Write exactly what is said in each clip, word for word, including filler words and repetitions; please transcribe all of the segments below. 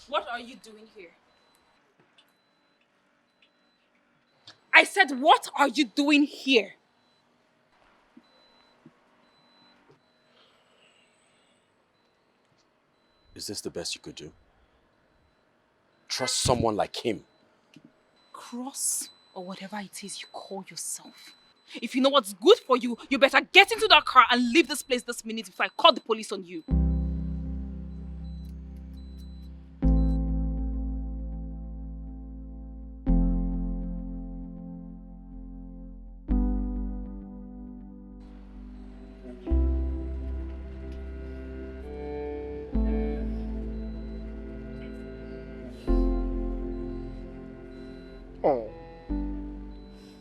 What are you doing here? I said, what are you doing here? Is this the best you could do? Trust someone like him? Cross or whatever it is you call yourself. If you know what's good for you, you better get into that car and leave this place this minute before I call the police on you. Oh,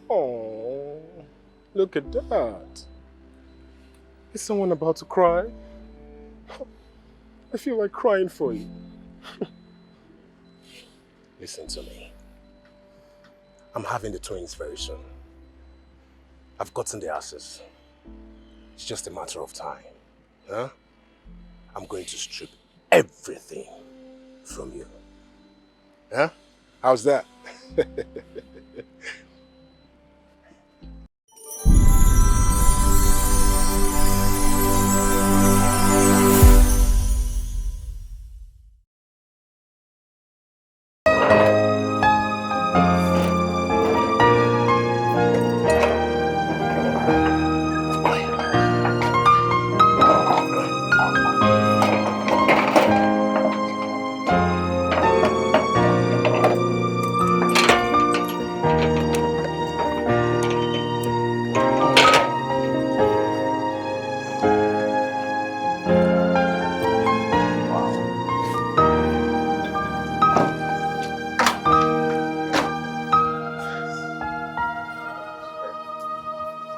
oh, look at that. Is someone about to cry? I feel like crying for you. Listen to me. I'm having the twins very soon. I've gotten the asses. It's just a matter of time. Huh? I'm going to strip everything from you. Huh? How's that?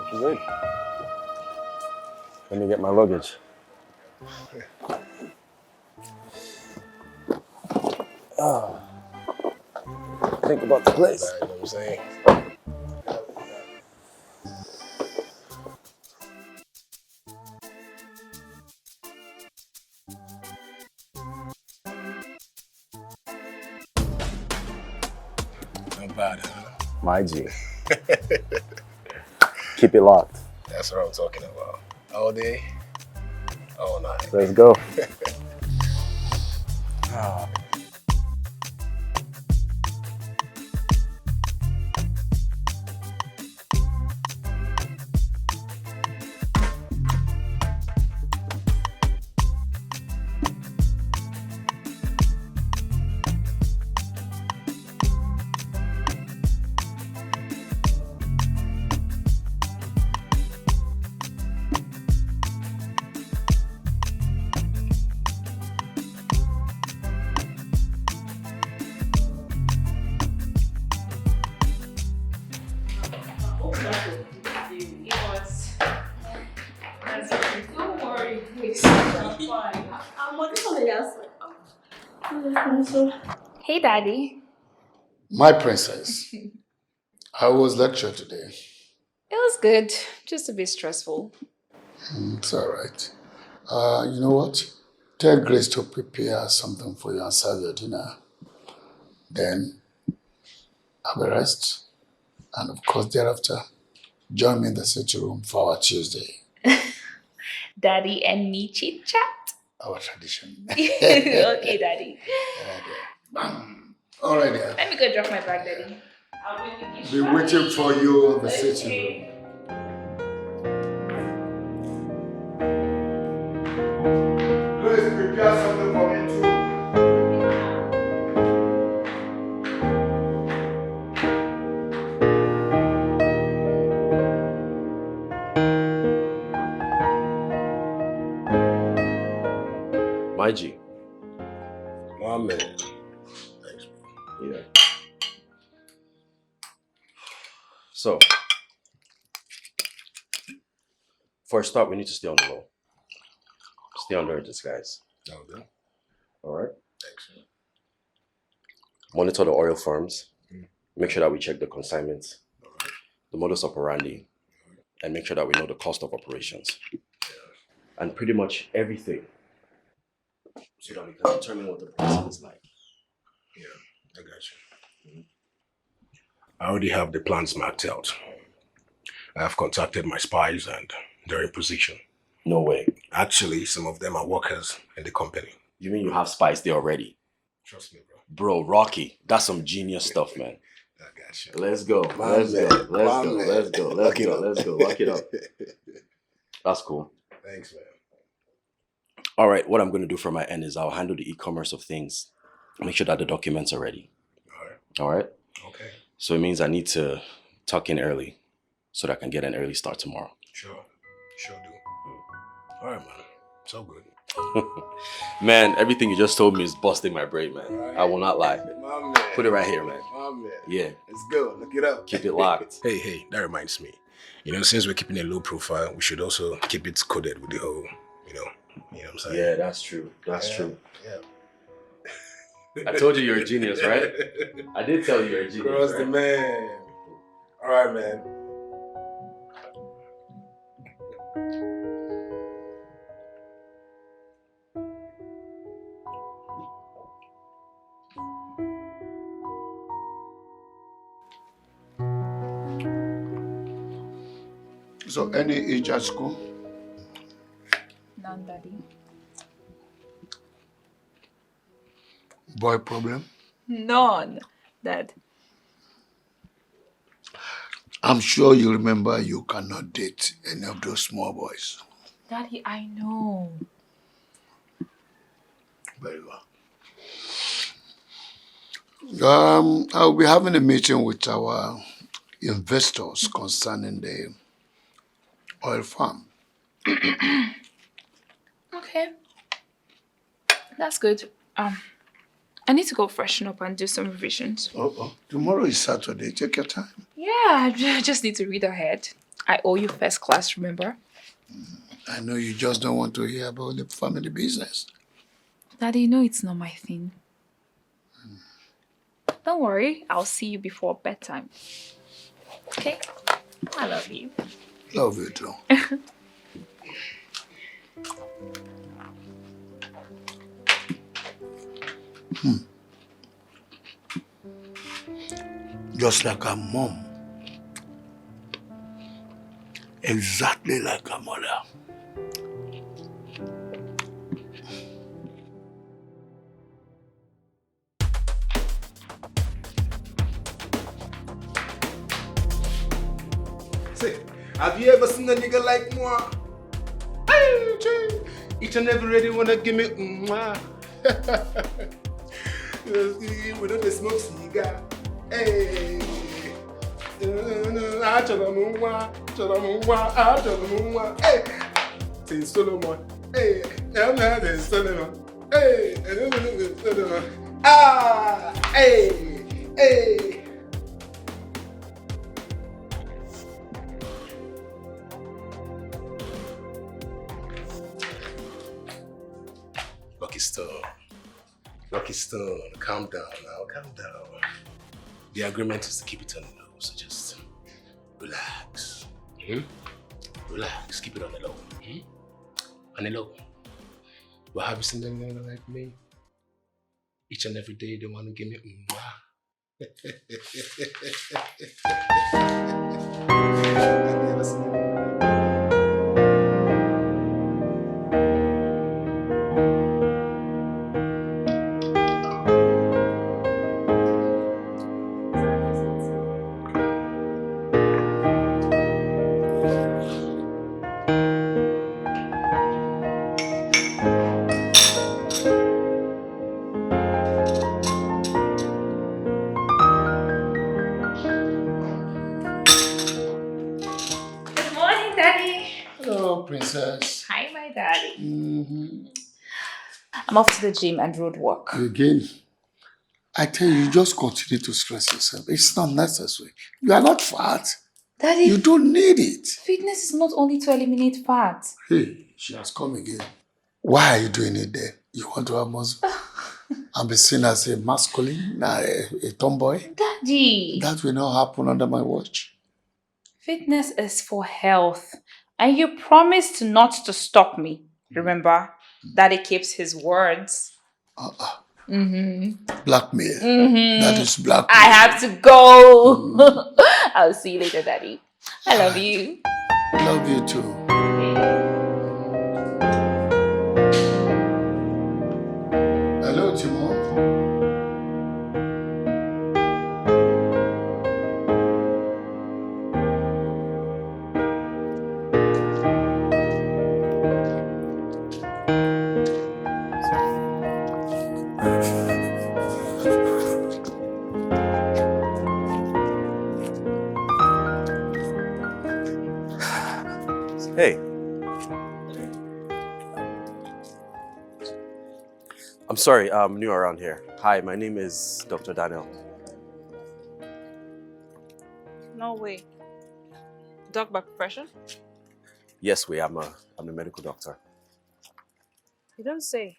Good. Let me get my luggage. Ah. Think about the place. You know what I'm saying? Not bad, huh? My G. Keep it locked. That's what I'm talking about. All day, all night. Let's go. Ah. Don't worry, please. I'm fine. I'm on this one. Hey, Daddy. My princess, how was lecture today? It was good, just a bit stressful. Mm, it's all right. Uh, you know what? Tell Grace to prepare something for you and serve your dinner. Then have a rest. And of course, thereafter, join me in the sitting room for our Tuesday. Daddy and me chit chat. Our tradition. Okay, Daddy. Bam. All right, yeah. Let me go drop my bag, Daddy. Be waiting for you in the sitting room. Please prepare something for me too. My G. Mohammed. Thanks, bro. Yeah. So, for a start, we need to stay on the low. Stay under a disguise. Okay. All right? Thanks. Monitor the oil firms. Make sure that we check the consignments, the modus operandi, and make sure that we know the cost of operations. And pretty much everything. So that we can determine what the person is like. I got you. I already have the plans mapped out. I have contacted my spies and they're in position. No way. Actually, some of them are workers in the company. You mean you have spies there already? Trust me, bro. Bro, Rocky, that's some genius stuff, man. I got you. Let's go. My Let's man, go. Let's my go. man. Let's go. Let's Lock it go. up. Let's go. Lock it up. That's cool. Thanks, man. All right. What I'm going to do from my end is I'll handle the e-commerce of things. Make sure that the documents are ready. All right. All right. Okay. So it means I need to tuck in early so that I can get an early start tomorrow. Sure. Sure do. All right, man. So good. Man, everything you just told me is busting my brain, man. I will not lie. My man. Put it right here, man. My man. Yeah. Let's go. Look it up. Keep it locked. Hey, hey, that reminds me. You know, since we're keeping a low profile, we should also keep it coded with the whole, you know, you know what I'm saying? Yeah, that's true. That's Yeah, true. yeah. I told you you're a genius, right? I did tell you you're a genius, Cross the right? man. All right, man. So any age at school? None, Daddy. Boy problem? None, Dad. I'm sure you remember you cannot date any of those small boys. Daddy, I know. Very well. Um, I'll be having a meeting with our investors concerning the oil farm. Okay. That's good. Um, I need to go freshen up and do some revisions. Uh-oh. Tomorrow is Saturday. Take your time. Yeah, I ju- just need to read ahead. I owe you first class, remember? I know you just don't want to hear about the family business. Daddy, you know it's not my thing. Don't worry, I'll see you before bedtime. Okay? I love you. Love you too. Hmm. Just like her mom. Exactly like her mother. Say, have you ever seen a nigga like moi? Hey, Jay. Each and every ready wanna give me mwah. We don't dey smoke cigar. Hey. Achọrọ m nwa, achọrọ m nwa, achọrọ m nwa. Hey. Saint Solomon. Hey. Saint Solomon. Hey. Ah. Hey. Hey. Lucky Stone. Lucky Stone, calm down now, calm down. The agreement is to keep it on the low, so just relax. Hmm? Relax, keep it on the low. Hmm? On the low. Well, have you seen anyone like me? Each and every day they want to give me mwah. Good morning, Daddy. Hello, Princess. Hi, my daddy. Mm-hmm. I'm off to the gym and road work. Again, I tell you, you just continue to stress yourself. It's not necessary. You are not fat. Daddy, you don't need it. Fitness is not only to eliminate fat. Hey, she has come again. Why are you doing it then? You want to have muscle and be seen as a masculine, a, a tomboy? Daddy. That will not happen under my watch. Fitness is for health. And you promised not to stop me. Remember, Daddy keeps his words. Uh-uh. Mm-hmm. Blackmail. Mm-hmm. That is blackmail. I have to go. I'll see you later, Daddy. I love you. Love you too. Hello, Timo. Hey. I'm sorry, I'm new around here. Hi, my name is Doctor Daniel. No way. Doc by profession? Yes, we. I'm a I'm a medical doctor. You don't say.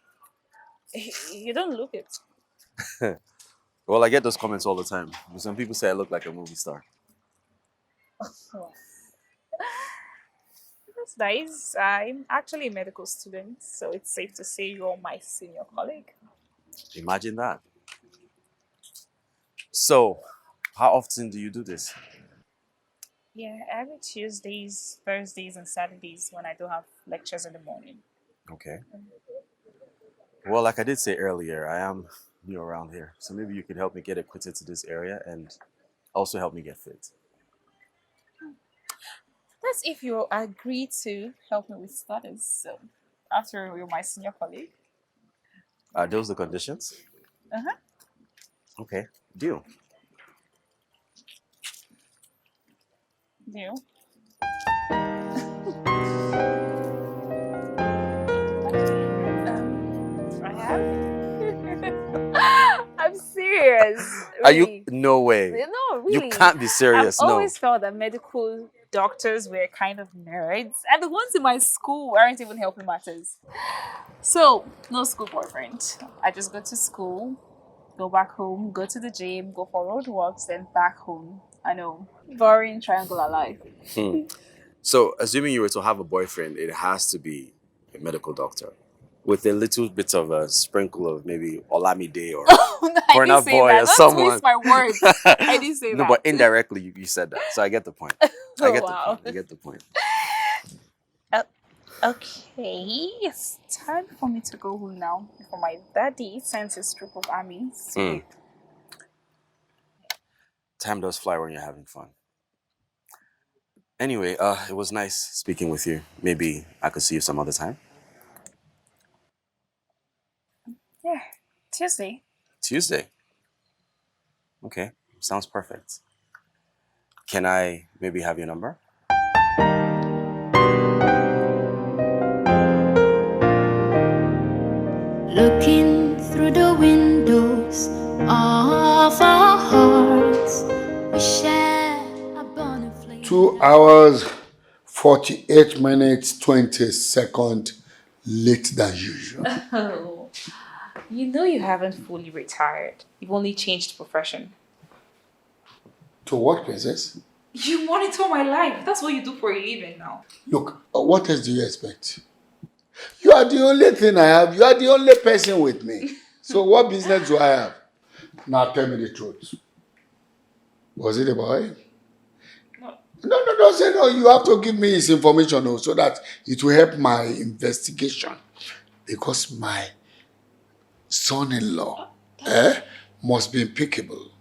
You don't look it. Well, I get those comments all the time. Some people say I look like a movie star. That's nice. I'm actually a medical student, so it's safe to say you're my senior colleague. Imagine that. So, how often do you do this? Yeah, every Tuesdays, Thursdays, and Saturdays when I don't have lectures in the morning. Okay. Well, like I did say earlier, I am new around here. So maybe you could help me get acquainted to this area and also help me get fit. That's if you agree to help me with studies. So, after all, you're my senior colleague. Are those the conditions? Uh-huh. Okay, deal. Deal. Um, I have. I'm serious. Are you? Really. No way. No, really. You can't be serious. I've No. Always felt that medical doctors were kind of nerds, and the ones in my school weren't even helping matters. So, no school boyfriend. I just go to school, go back home, go to the gym, go for road walks, then back home. I know. Boring triangular life. Hmm. So, assuming you were to have a boyfriend, it has to be a medical doctor with a little bit of a sprinkle of maybe Olamide or I Burna didn't say Boy that. or Don't someone. Twist my words. I didn't say No, that. But indirectly you, you said that, so I get the point. I get Wow. the point. I get the point. Okay, it's time for me to go home now before my daddy sends his troop of armies. Mm. Time does fly when you're having fun. Anyway, uh, it was nice speaking with you. Maybe I could see you some other time. Yeah, Tuesday. Tuesday. Okay, sounds perfect. Can I maybe have your number? Looking through the windows of our hearts, we share a burning flame. Two hours, forty-eight minutes, twenty seconds late than usual. Oh, you know you haven't fully retired. You've only changed profession. To what, Princess? You monitor my life. That's what you do for a living now. Look, uh, what else do you expect? You are the only thing I have. You are the only person with me. So what business do I have? Now tell me the truth. Was it a boy? No. No, no, no, say no. You have to give me his information, oh, so that it will help my investigation. Because my son-in-law, eh, must be impeccable.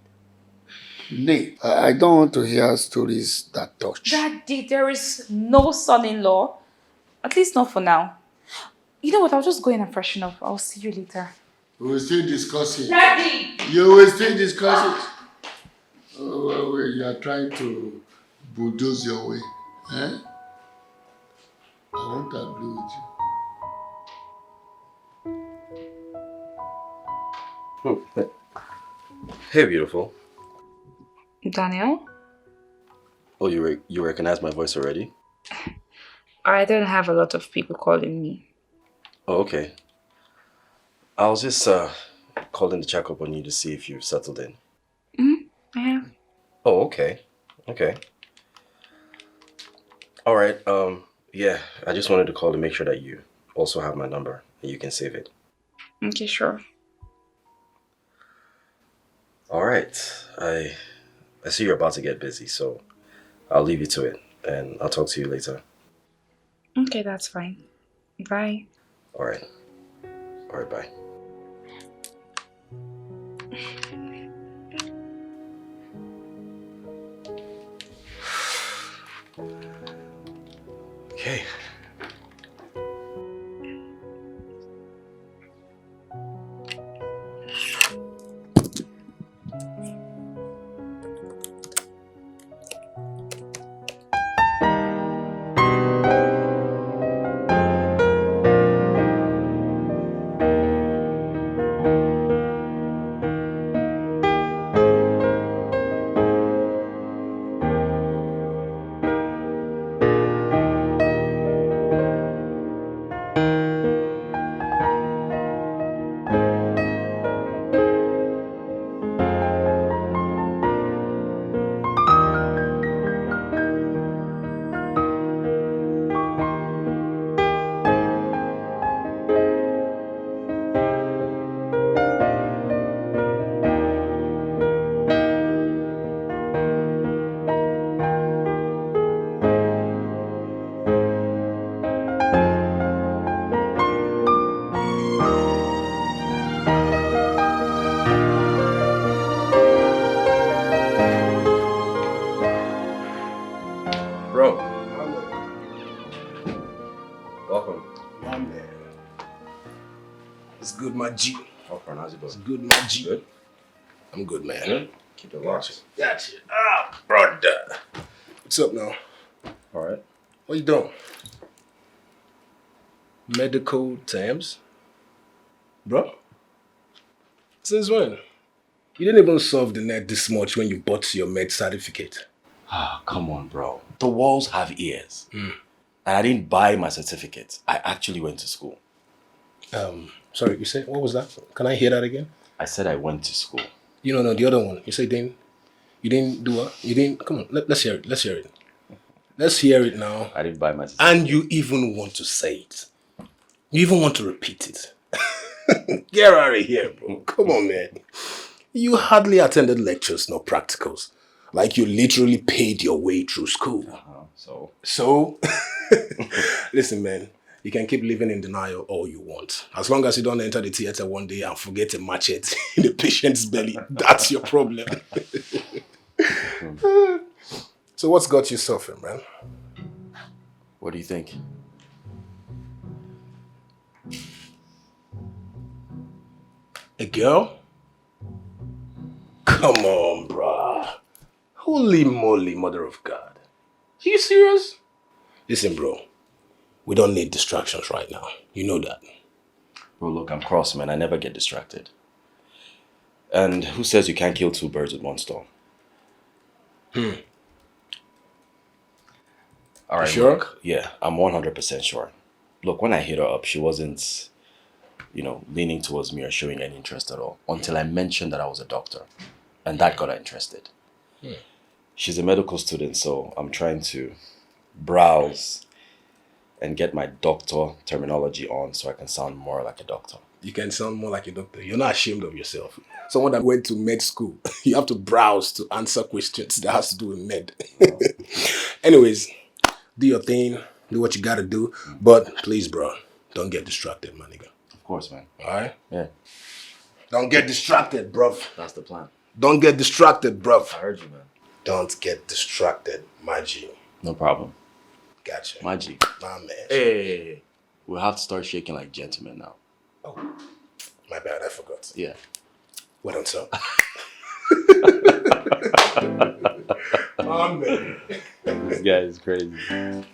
Nay, I I don't want to hear stories that touch. Daddy, there is no son-in-law. At least not for now. You know what? I'll just go in and freshen up. I'll see you later. We will still discuss it. Daddy! You will still discuss it. Oh, well, well, you are trying to bulldoze your way. Eh? I won't agree with you. Hey, beautiful. Daniel? Oh, you re- you recognize my voice already? I don't have a lot of people calling me. Oh, okay. I was just uh calling to check up on you to see if you've settled in. Mm, I have. Oh, okay. Okay. All right. Um. Yeah. I just wanted to call to make sure that you also have my number and you can save it. Okay, sure. All right. I I see you're about to get busy, so I'll leave you to it, and I'll talk to you later. Okay, that's fine. Bye. All right. All right. Bye. Okay. Bro. Welcome. My man. It's good, my G. How far? How's it going? It's good, my G. Good? I'm good, man. Good? Keep it locked. Gotcha. Ah, brother. What's up now? All right. What you doing? Medical terms? Bro? Since when? You didn't even solve the net this much when you bought your med certificate. Ah, come on, bro. The walls have ears. Mm. And I didn't buy my certificate. I actually went to school. Um, sorry, you said, what was that? Can I hear that again? I said I went to school. You know, no, the other one. You said then you didn't do what? You didn't. Come on, let, let's hear it. Let's hear it. Let's hear it now. I didn't buy my certificate. And you even want to say it. You even want to repeat it. Get out of here, bro. Come on, man. You hardly attended lectures nor practicals. Like, you literally paid your way through school. Uh-huh, so? So, listen, man. You can keep living in denial all you want. As long as you don't enter the theater one day and forget a machete in the patient's belly, that's your problem. So what's got you suffering, man? What do you think? A girl? Come on, bruh. Holy moly, mother of God. Are you serious? Listen, bro. We don't need distractions right now. You know that. Bro, look, I'm cross, man. I never get distracted. And who says you can't kill two birds with one stone? Hmm. All right, sure? Look, yeah, I'm one hundred percent sure. Look, when I hit her up, she wasn't, you know, leaning towards me or showing any interest at all until I mentioned that I was a doctor. And that got her interested. Hmm. She's a medical student, so I'm trying to browse and get my doctor terminology on so I can sound more like a doctor. You can sound more like a doctor. You're not ashamed of yourself. Someone that went to med school, you have to browse to answer questions that has to do with med. Anyways, do your thing, do what you gotta do, but please, bro, don't get distracted, my nigga. Of course, man. All right? Yeah. Don't get distracted, bro. That's the plan. Don't get distracted, bro. I heard you, man. Don't get distracted, my G. No problem. Gotcha. My G. My man. Hey, hey, hey, hey. We'll have to start shaking like gentlemen now. Oh, my bad. I forgot. Yeah. What else, sir? My man. This guy is crazy.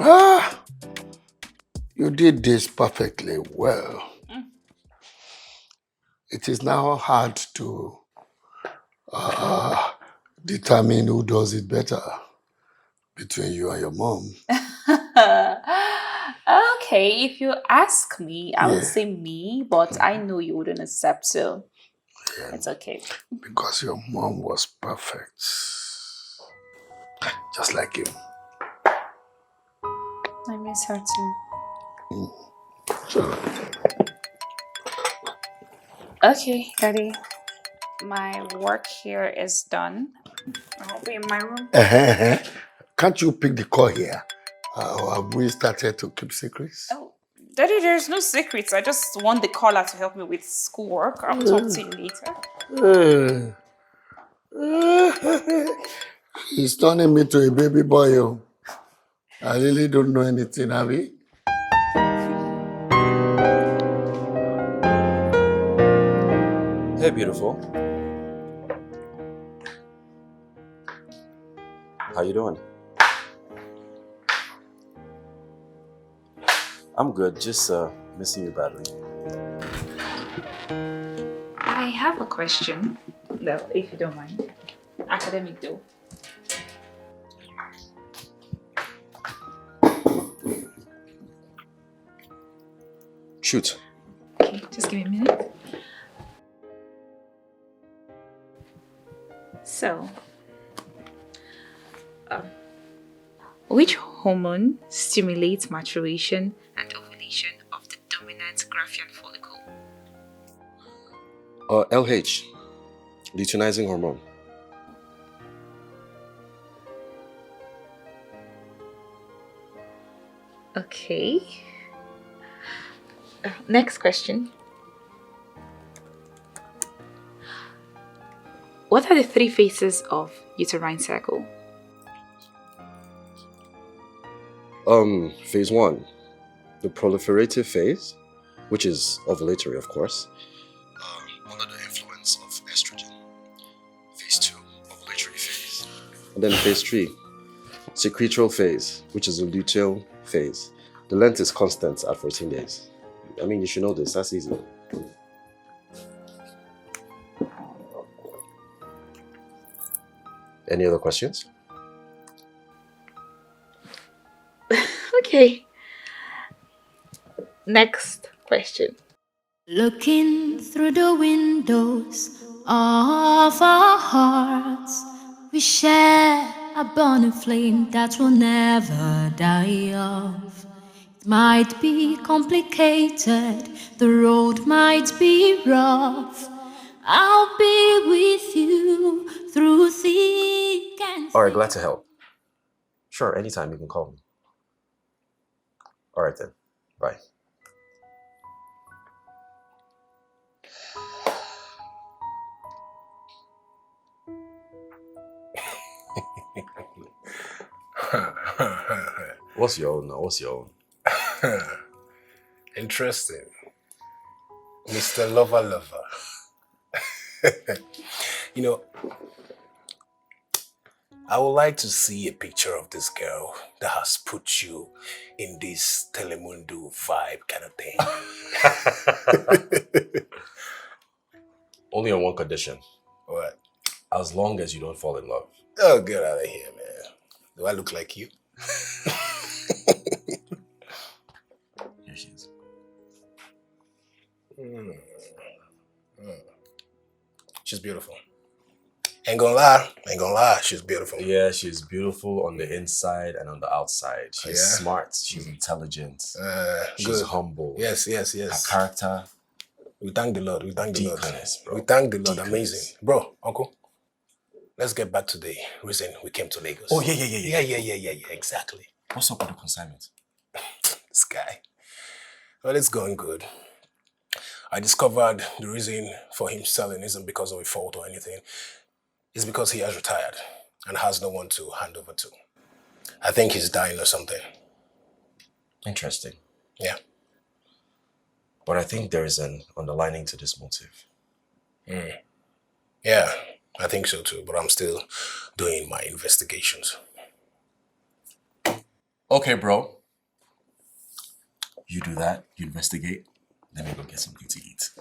Ah, you did this perfectly well. Mm. It is now hard to uh, determine who does it better between you and your mom. Hey, if you ask me, I would say me, but I know you wouldn't accept, so it's okay. Because your mom was perfect. Just like you. I miss her too. Okay, Daddy. My work here is done. I'll be in my room. Can't you pick the call here? Uh, have we started to keep secrets? Oh, Daddy, there's no secrets. I just want the caller to help me with schoolwork. I'll talk to you later. Uh, he's turning me to a baby boy. Oh. I really don't know anything, have you? Hey, beautiful. How you doing? I'm good, just uh, missing you badly. I have a question, though, if you don't mind. Academic, though. Shoot. Okay, just give me a minute. So, um, which hormone stimulates maturation and ovulation of the dominant Graafian follicle? Uh, L H, luteinizing hormone. Okay. Uh, next question. What are the three phases of uterine cycle? Um, phase one, the proliferative phase, which is ovulatory, of course, um, under the influence of estrogen. Phase two, ovulatory phase. And then phase three, secretal phase, which is the luteal phase. The length is constant at fourteen days. I mean, you should know this. That's easy. Any other questions? Okay. Next question. Looking through the windows of our hearts, we share a burning flame that will never die off. It might be complicated, the road might be rough. I'll be with you through thick and All right, glad to help. Sure, anytime you can call me. All right then. Bye. What's your own now? What's your own? Interesting. Mister Lover Lover. You know, I would like to see a picture of this girl that has put you in this Telemundo vibe kind of thing. Only on one condition. What? As long as you don't fall in love. Oh, get out of here, man. Do I look like you? Here she is. Mm. Mm. She's beautiful. Ain't gonna lie, ain't gonna lie, she's beautiful. Yeah, she's beautiful on the inside and on the outside. She's Yeah? smart. She's intelligent. Uh, She's good. humble. Yes, yes, Her yes. Character. We thank the Lord. We thank the Lord. Deaconess, bro. We thank the Lord. Deaconess. Amazing, bro, uncle. Let's get back to the reason we came to Lagos. Oh, yeah, yeah, yeah, yeah. Yeah, yeah, yeah, yeah, yeah. Exactly. What's up with the consignment? This guy. Well, it's going good. I discovered the reason for him selling isn't because of a fault or anything. It's because he has retired and has no one to hand over to. I think he's dying or something. Interesting. Yeah. But I think there is an underlining to this motive. Mm. Yeah, I think so too, but I'm still doing my investigations. Okay, bro. You do that. You investigate. Let me go get something to eat.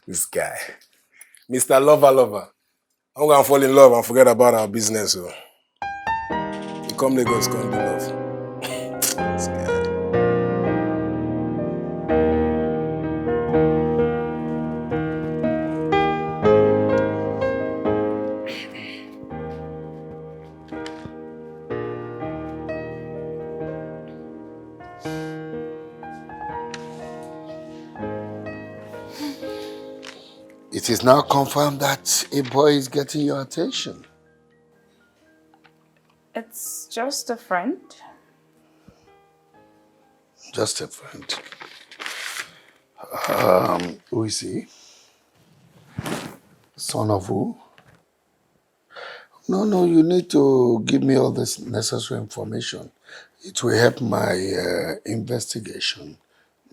This guy. Mister Lover Lover. I'm gonna fall in love and forget about our business. So. You come Lagos, come do love. This guy. It is now confirmed that a boy is getting your attention. It's just a friend. Just a friend. Um, who is he? Son of who? No, no, you need to give me all this necessary information. It will help my uh, investigation.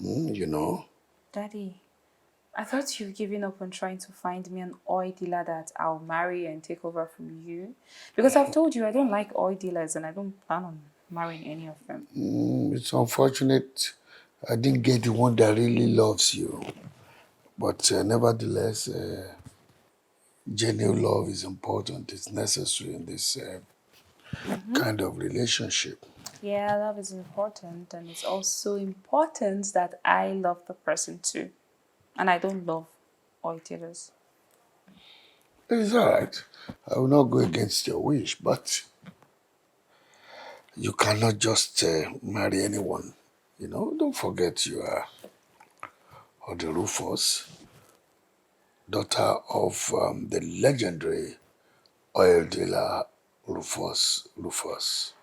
Mm, you know. Daddy, I thought you've given up on trying to find me an oil dealer that I'll marry and take over from you. Because I've told you I don't like oil dealers and I don't plan on marrying any of them. Mm, it's unfortunate I didn't get the one that really loves you. But uh, nevertheless, uh, genuine love is important. It's necessary in this uh, kind of relationship. Yeah, love is important, and it's also important that I love the person too. And I don't love oil dealers. It's all right. I will not go against your wish, but you cannot just uh, marry anyone. You know, don't forget you are Audrey Rufus, daughter of um, the legendary oil dealer Rufus Rufus.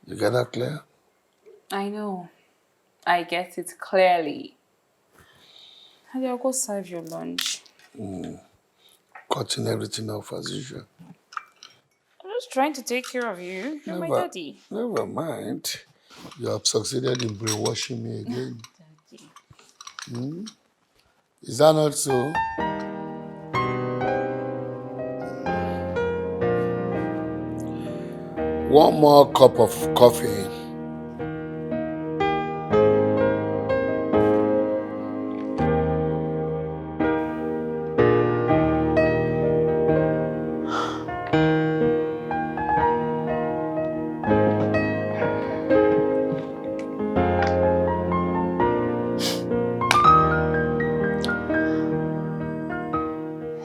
You get that clear? I know. I get it clearly. And I'll go serve your lunch. Cutting everything off as usual. I'm just trying to take care of you. You're my Never- daddy. Never mind. You have succeeded in brainwashing me again. Daddy. Hmm? Is that not so? One more cup of coffee.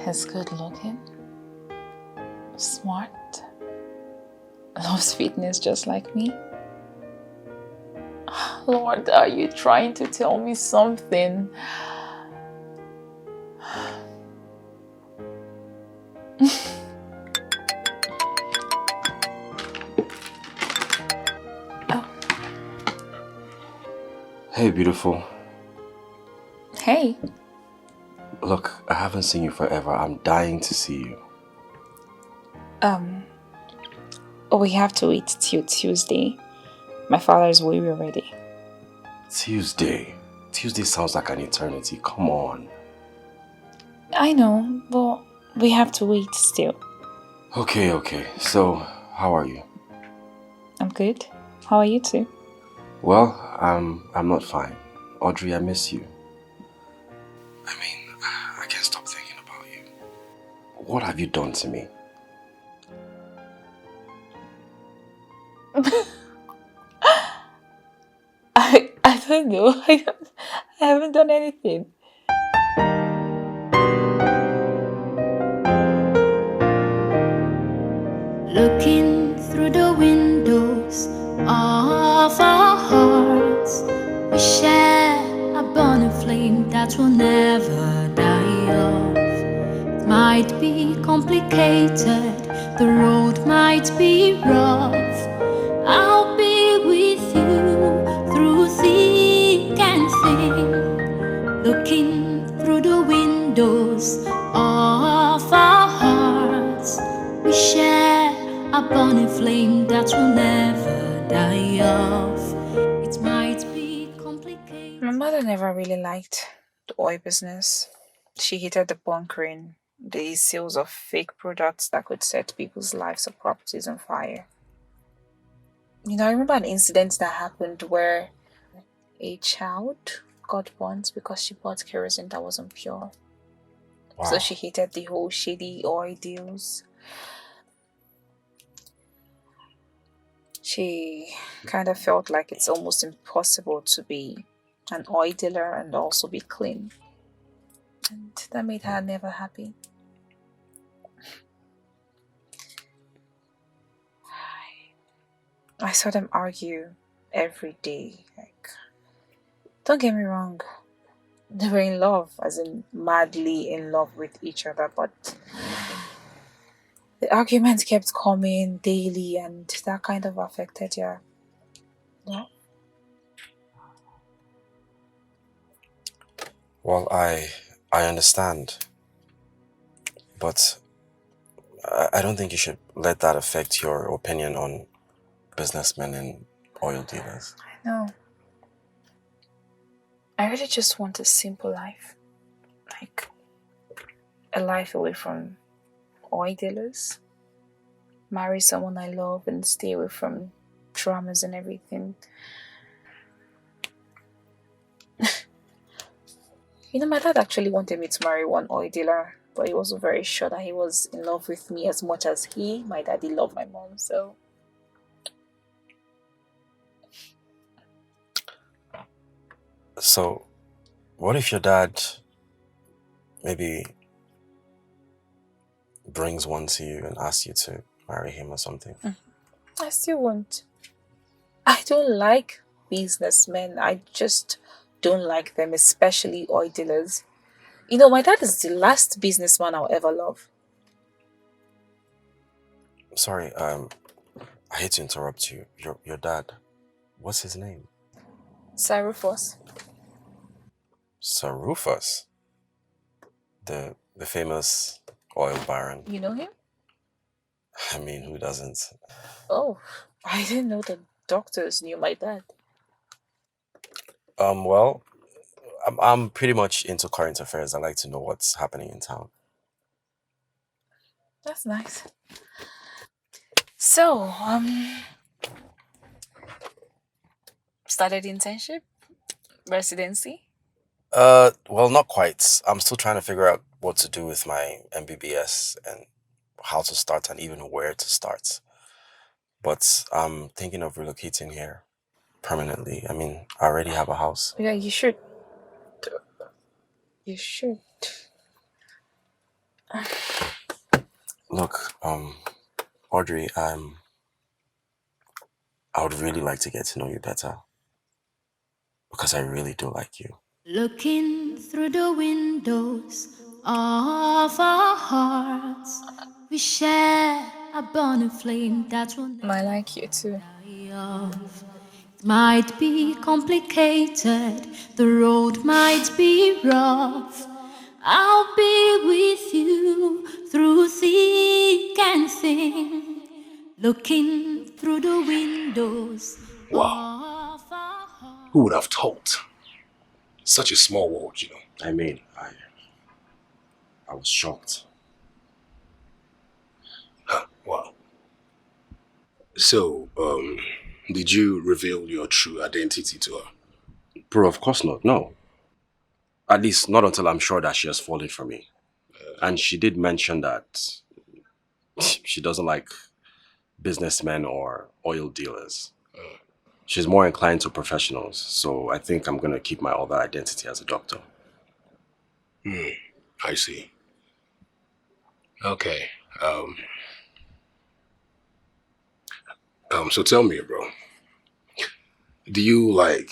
He's good looking, smart, loves fitness just like me. Lord, are you trying to tell me something? Hey, beautiful. Hey. Look, I haven't seen you forever. I'm dying to see you. Um, we have to wait till Tuesday. My father's worried already. Tuesday? Tuesday sounds like an eternity. Come on. I know, but we have to wait still. Okay, okay. So, how are you? I'm good. How are you two? Well, I'm I'm not fine. Audrey, I miss you. I mean, I can't stop thinking about you. What have you done to me? I I don't know. I, I haven't done anything. Looking through the windows of our hearts, we share a burning flame that will never die off. It might be complicated, the road might be rough. I'll be with you through thick and thin. Looking through the windows of our hearts, we share a burning flame that will never die off. It might be complicated. My mother never really liked the oil business. She hated the bunkering, the sales of fake products that could set people's lives or properties on fire. You know, I remember an incident that happened where a child got burnt because she bought kerosene that wasn't pure. So she hated the whole shady oil deals. She kind of felt like it's almost impossible to be an oil dealer and also be clean. And that made her never happy. I, I saw them argue every day. Like, don't get me wrong, They were in love, as in madly in love with each other, but the arguments kept coming daily, and that kind of affected her. Yeah. Well, I I understand, but I, I don't think you should let that affect your opinion on businessmen and oil dealers. I know. I really just want a simple life. Like a life away from oil dealers. Marry someone I love and stay away from dramas and everything. You know, my dad actually wanted me to marry one oil dealer, but he wasn't very sure that he was in love with me as much as he, my daddy, loved my mom. So So, what if your dad maybe brings one to you and asks you to marry him or something? I still want. I don't like businessmen. I just don't like them, especially oil dealers. You know, my dad is the last businessman I'll ever love. Sorry, um, I hate to interrupt you. Your your dad, what's his name? Sir Rufus. Sir Rufus, the the famous oil baron. You know him? I mean, who doesn't? Oh, I didn't know the doctors knew my dad. Um, well, I'm I'm pretty much into current affairs. I like to know what's happening in town. That's nice. So, um, started internship, residency. Uh, well, not quite. I'm still trying to figure out what to do with my M B B S and how to start and even where to start. But I'm thinking of relocating here permanently. I mean, I already have a house. Yeah, you should. You should. Look, um, Audrey, I'm. I would really like to get to know you better because I really do like you. Looking through the windows of our hearts, we share a burning flame that will never I like you too. Die off. It might be complicated, the road might be rough. I'll be with you through thick and thin, looking through the windows Wow. of our hearts. Who would have thought? Such a small world, you know. I mean, I. I was shocked. Huh, wow. So, um, did you reveal your true identity to her? Bro, of course not. No. At least not until I'm sure that she has fallen for me. And she did mention that she doesn't like businessmen or oil dealers. She's more inclined to professionals, so I think I'm gonna keep my other identity as a doctor. Hmm, I see. Okay. Um. Um. So tell me, bro. Do you like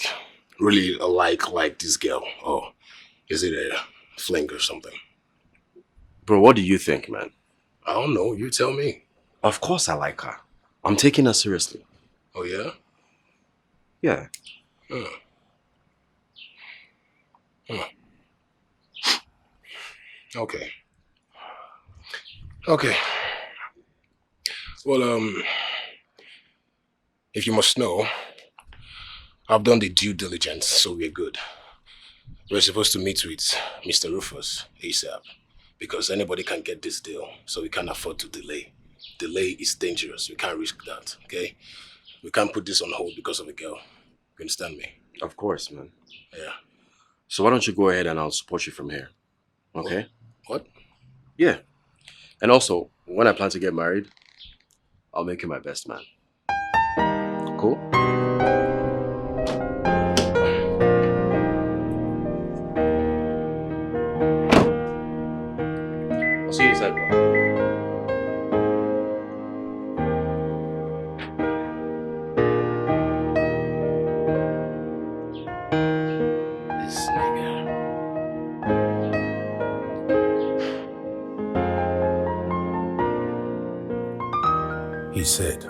really like like this girl, or is it a fling or something? Bro, what do you think, man? I don't know. You tell me. Of course I like her. I'm taking her seriously. Oh yeah. Yeah. Hmm. Hmm. Okay. Okay. Well, um, if you must know, I've done the due diligence, so we're good. We're supposed to meet with Mister Rufus ASAP because anybody can get this deal, so we can't afford to delay. Delay is dangerous. We can't risk that, okay? We can't put this on hold because of a girl. You understand me? Of course, man. Yeah. So why don't you go ahead and I'll support you from here? Okay? What? Yeah. And also, when I plan to get married, I'll make you my best man. Cool? I'll see you inside, bro. This nigga. He said,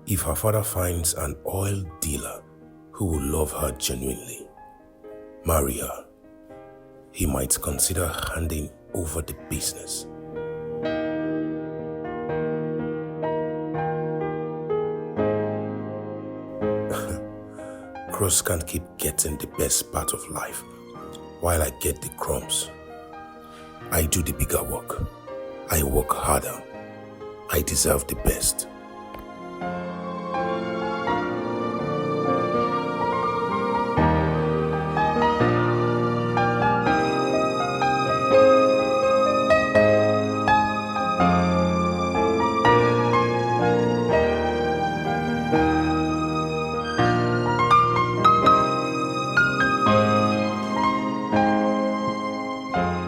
if her father finds an oil dealer who will love her genuinely, marry her, he might consider handing over the business. Cross can't keep getting the best part of life while I get the crumbs. I do the bigger work. I work harder. I deserve the best.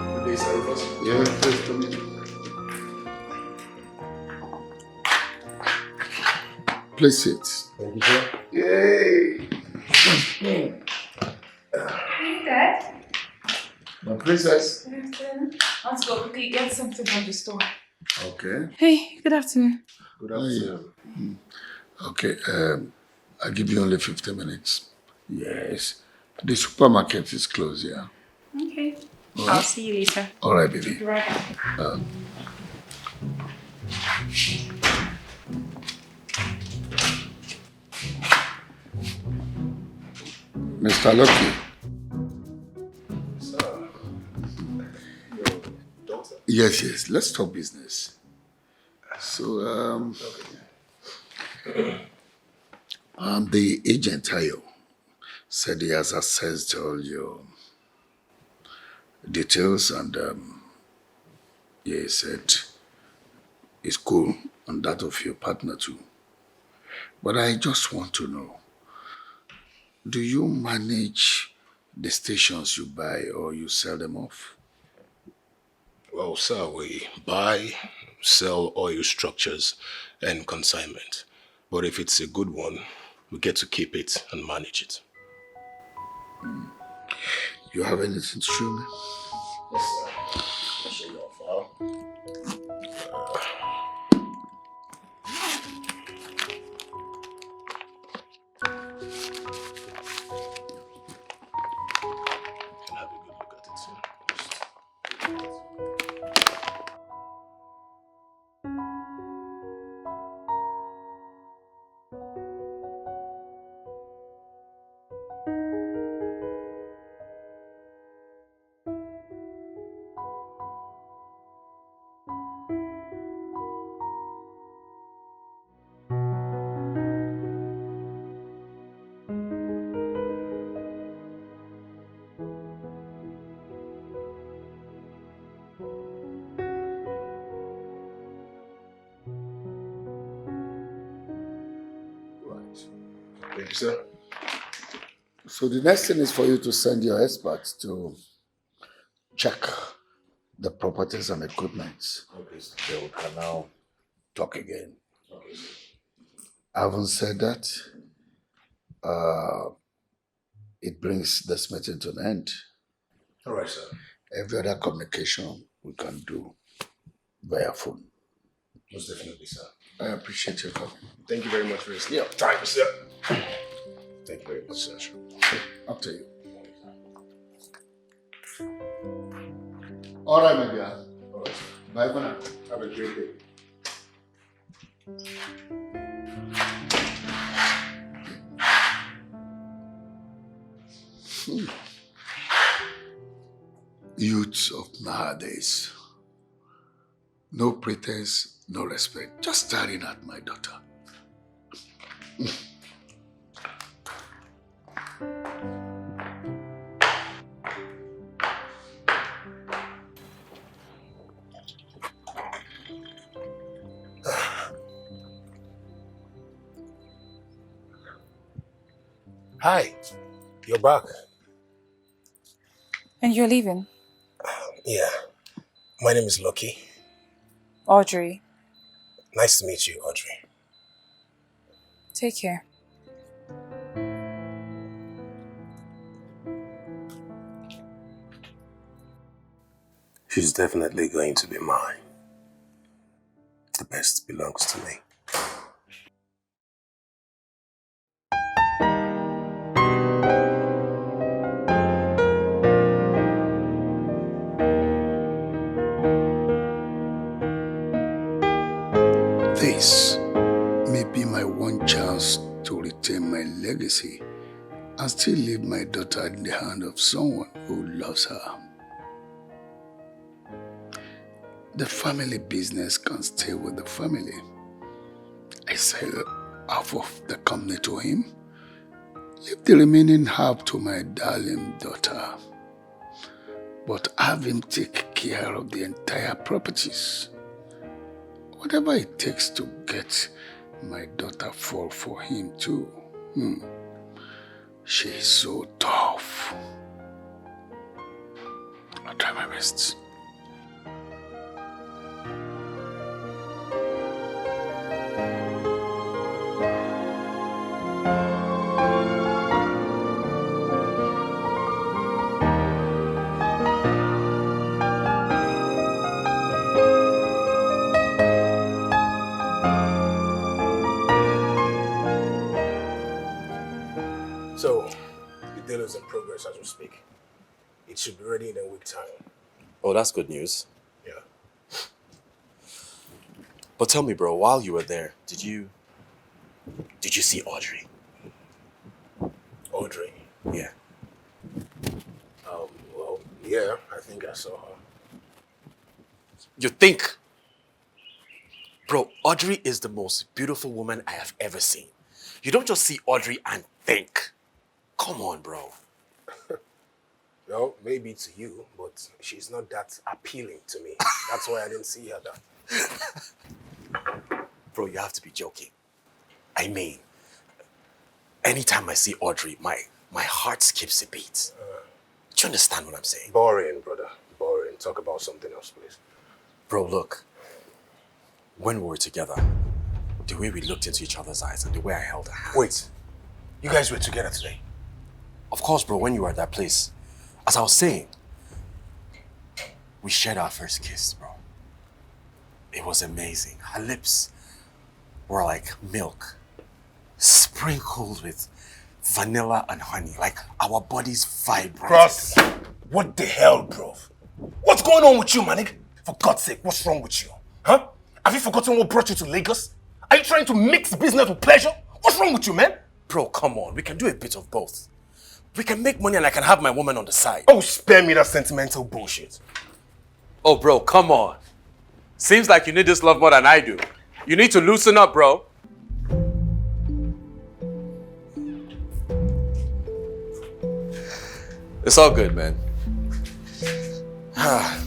Good day, sir. Yeah, please come in. Please sit. Thank you, sir. Yay! Hey, Dad. My princess. Good afternoon. I want to go quickly get something from the store. Okay. Hey, good afternoon. Good afternoon. Okay, um, I'll give you only fifteen minutes. Yes. The supermarket is closed, yeah. Okay. All right. I'll see you later. All right, baby. Be right back. Uh, Mister Lucky. Sir. Your daughter? Yes, yes. Let's talk business. So, um, um, the agent, Tayo, said he has assessed all your details and, um, he said it's cool and that of your partner too. But I just want to know, do you manage the stations you buy or you sell them off? Well, sir, we buy, sell oil structures and consignment. But if it's a good one, we get to keep it and manage it. You have anything to show me? Yes, sir. I'll show you our file. Can have a good look at it, sir. Right. Thank you, sir. So the next thing is for you to send your experts to check the properties and equipment. Okay, sir. Then we can now talk again. Okay, sir. Having said that, uh, it brings this meeting to an end. All right, sir. Every other communication we can do via phone. Most definitely, sir. I appreciate your coming. Thank you very much for your time, sir. Thank you very much, sir. Up to you. All right, my dear. All right, sir. Bye for now. Have a great day. Hmm. Youths of nowadays. No pretense, no respect. Just staring at my daughter. Hi, you're back. And you're leaving? Yeah. My name is Lucky. Audrey. Nice to meet you, Audrey. Take care. She's definitely going to be mine. The best belongs to me. May be my one chance to retain my legacy and still leave my daughter in the hand of someone who loves her. The family business can stay with the family. I sell half of the company to him, leave the remaining half to my darling daughter, but have him take care of the entire properties. Whatever it takes to get my daughter fall for him too. Hmm. She is so tough. I'll try my best. So, the deal is in progress as we speak. It should be ready in a week time. Oh, that's good news. Yeah. But tell me, bro, while you were there, did you did you see Audrey? Audrey? Yeah. Um, well, yeah, I think I saw her. You think? Bro, Audrey is the most beautiful woman I have ever seen. You don't just see Audrey and think. Come on, bro. Well, maybe to you, but she's not that appealing to me. That's why I didn't see her that. Bro, you have to be joking. I mean, anytime I see Audrey, my my heart skips a beat. Do you understand what I'm saying? Boring, brother. Boring. Talk about something else, please. Bro, look. When we were together, the way we looked into each other's eyes and the way I held her hand. Wait, you guys were together today? Of course, bro, when you were at that place. As I was saying, we shared our first kiss, bro. It was amazing. Her lips were like milk, sprinkled with vanilla and honey. Like, our bodies vibrated. Cross. What the hell, bro? What's going on with you, man? For God's sake, what's wrong with you? Huh? Have you forgotten what brought you to Lagos? Are you trying to mix business with pleasure? What's wrong with you, man? Bro, come on. We can do a bit of both. We can make money and I can have my woman on the side. Oh, spare me that sentimental bullshit. Oh, bro, come on. Seems like you need this love more than I do. You need to loosen up, bro. It's all good, man. Ah.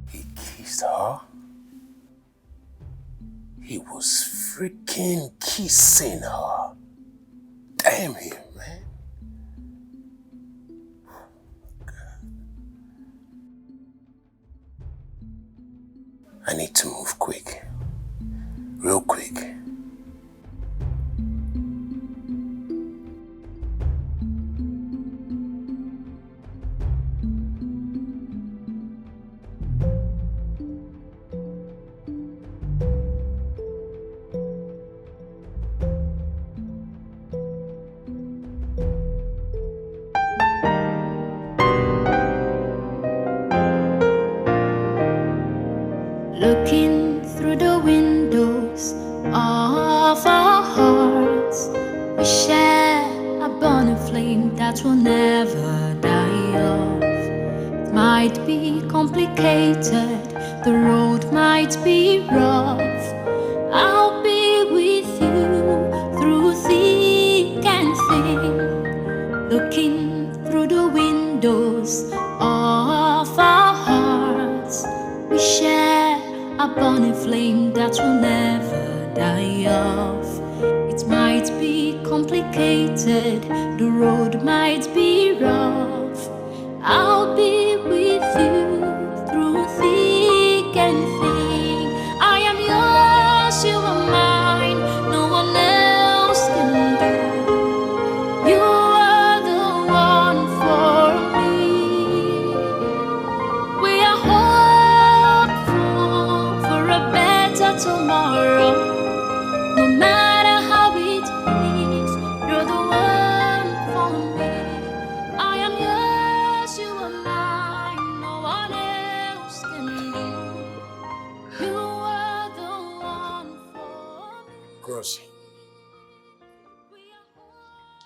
He kissed her. He was freaking kissing her. Damn him, man. I need to move quick. Real quick. Looking through the windows of our hearts, we share a burning flame that will never die off. It might be complicated, the road might be rough. I'll be with you through thick and thin. Looking through the windows of our hearts, we share a burning flame that will never die off. It might be complicated, the road might be rough. I'll be with you through thick and thin. I am yours, you are mine. No one else can do. You are the one for me. We are hopeful for a better tomorrow. No matter how it is, you're the one for me. I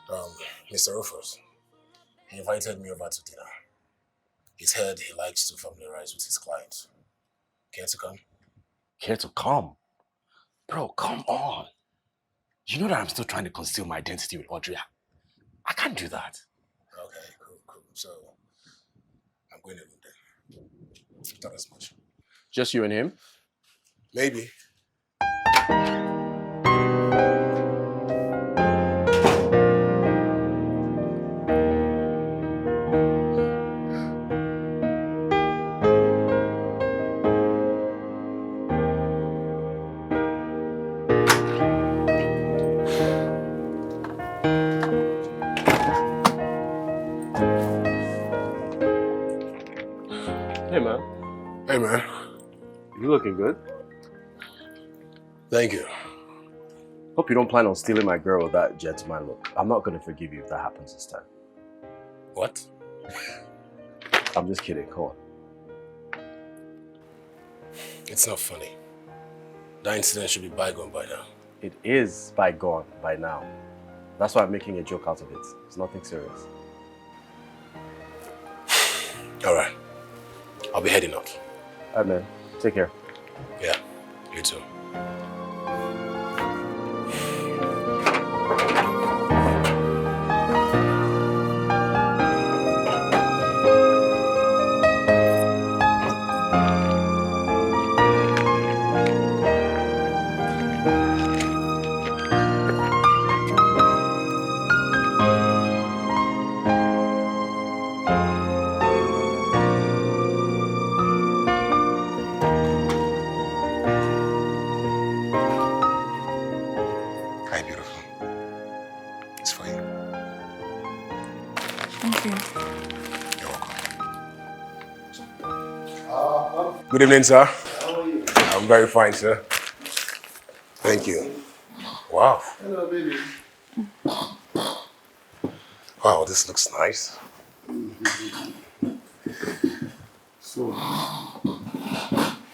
Um, Mister Rufus, he invited me over to dinner. He said he likes to familiarize with his clients. Care to come? Care to come? Bro, come on. You know that I'm still trying to conceal my identity with Audrey. I can't do that. Okay, cool, cool. So, I'm going alone then. Not as much. Just you and him? Maybe. Hey, man. Hey, man. You looking good. Thank you. Hope you don't plan on stealing my girl with that gentleman look. I'm not gonna forgive you if that happens this time. What? I'm just kidding. Come on. It's not funny. That incident should be bygone by now. It is bygone by now. That's why I'm making a joke out of it. It's nothing serious. All right. I'll be heading out. All right, man. Take care. Yeah, you too. Hi, beautiful. It's for you. Thank you. You're welcome. Good evening, sir. How are you? I'm very fine, sir. Thank you. Wow. Hello, baby. Wow, this looks nice. So,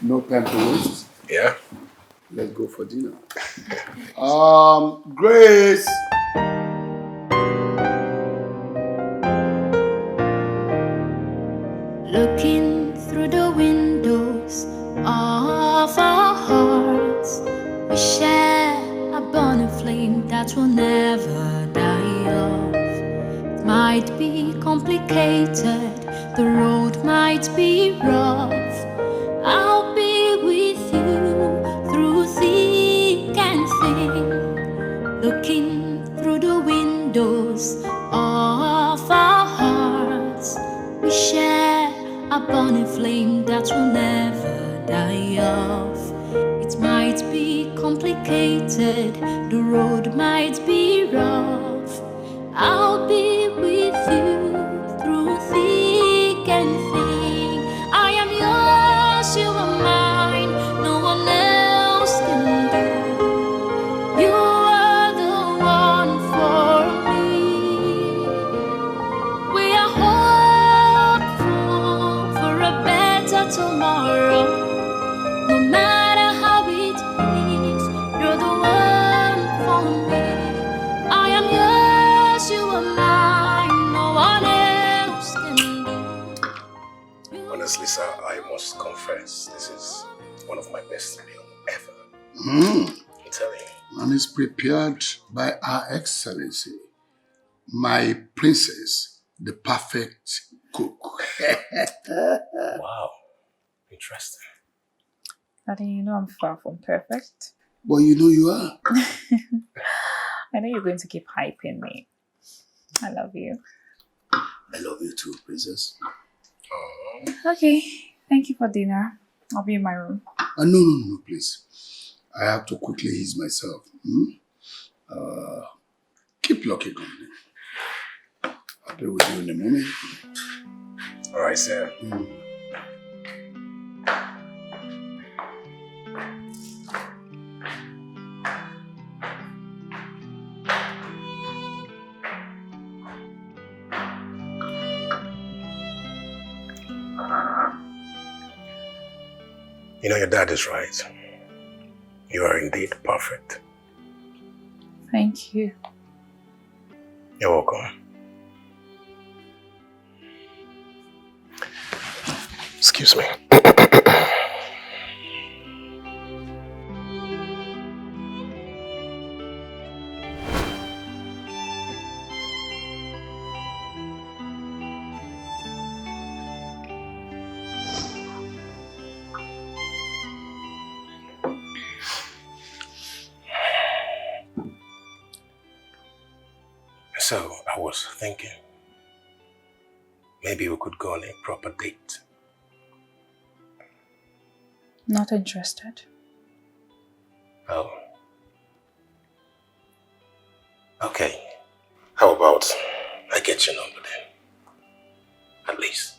no time to waste. Yeah? Let's go for dinner. Um, Grace! Looking through the windows of our hearts, we share a burning flame that will never die off. It might be complicated, the road might be rough. I'll be with you through thick and thin. Looking through the windows of our hearts, we share a burning flame that will never die off. It might be complicated, the road might be rough. I'll be with you through thick and thin. I am yours, you are mine, no one else can do. You are the one for me. We are hopeful for a better tomorrow. No matter how it is, you're the one for me. I am yours, you are mine, no one else can do. Honestly, sir, I must confess, this is one of my best meals ever. Mm. I'm telling you. And it's prepared by Her Excellency, my princess, the perfect cook. Wow. Interesting. Daddy, you know I'm far from perfect. But you know you are. I know you're going to keep hyping me. I love you. I love you too, princess. Okay, thank you for dinner. I'll be in my room. Uh, no, no, no, please. I have to quickly ease myself. Hmm? Uh, keep lucky company. I'll be with you in a moment. All right, sir. Hmm. You know, your dad is right. You are indeed perfect. Thank you. You're welcome. Excuse me. So I was thinking maybe we could go on a proper date. Not interested. Oh. Okay. How about I get your number then? At least.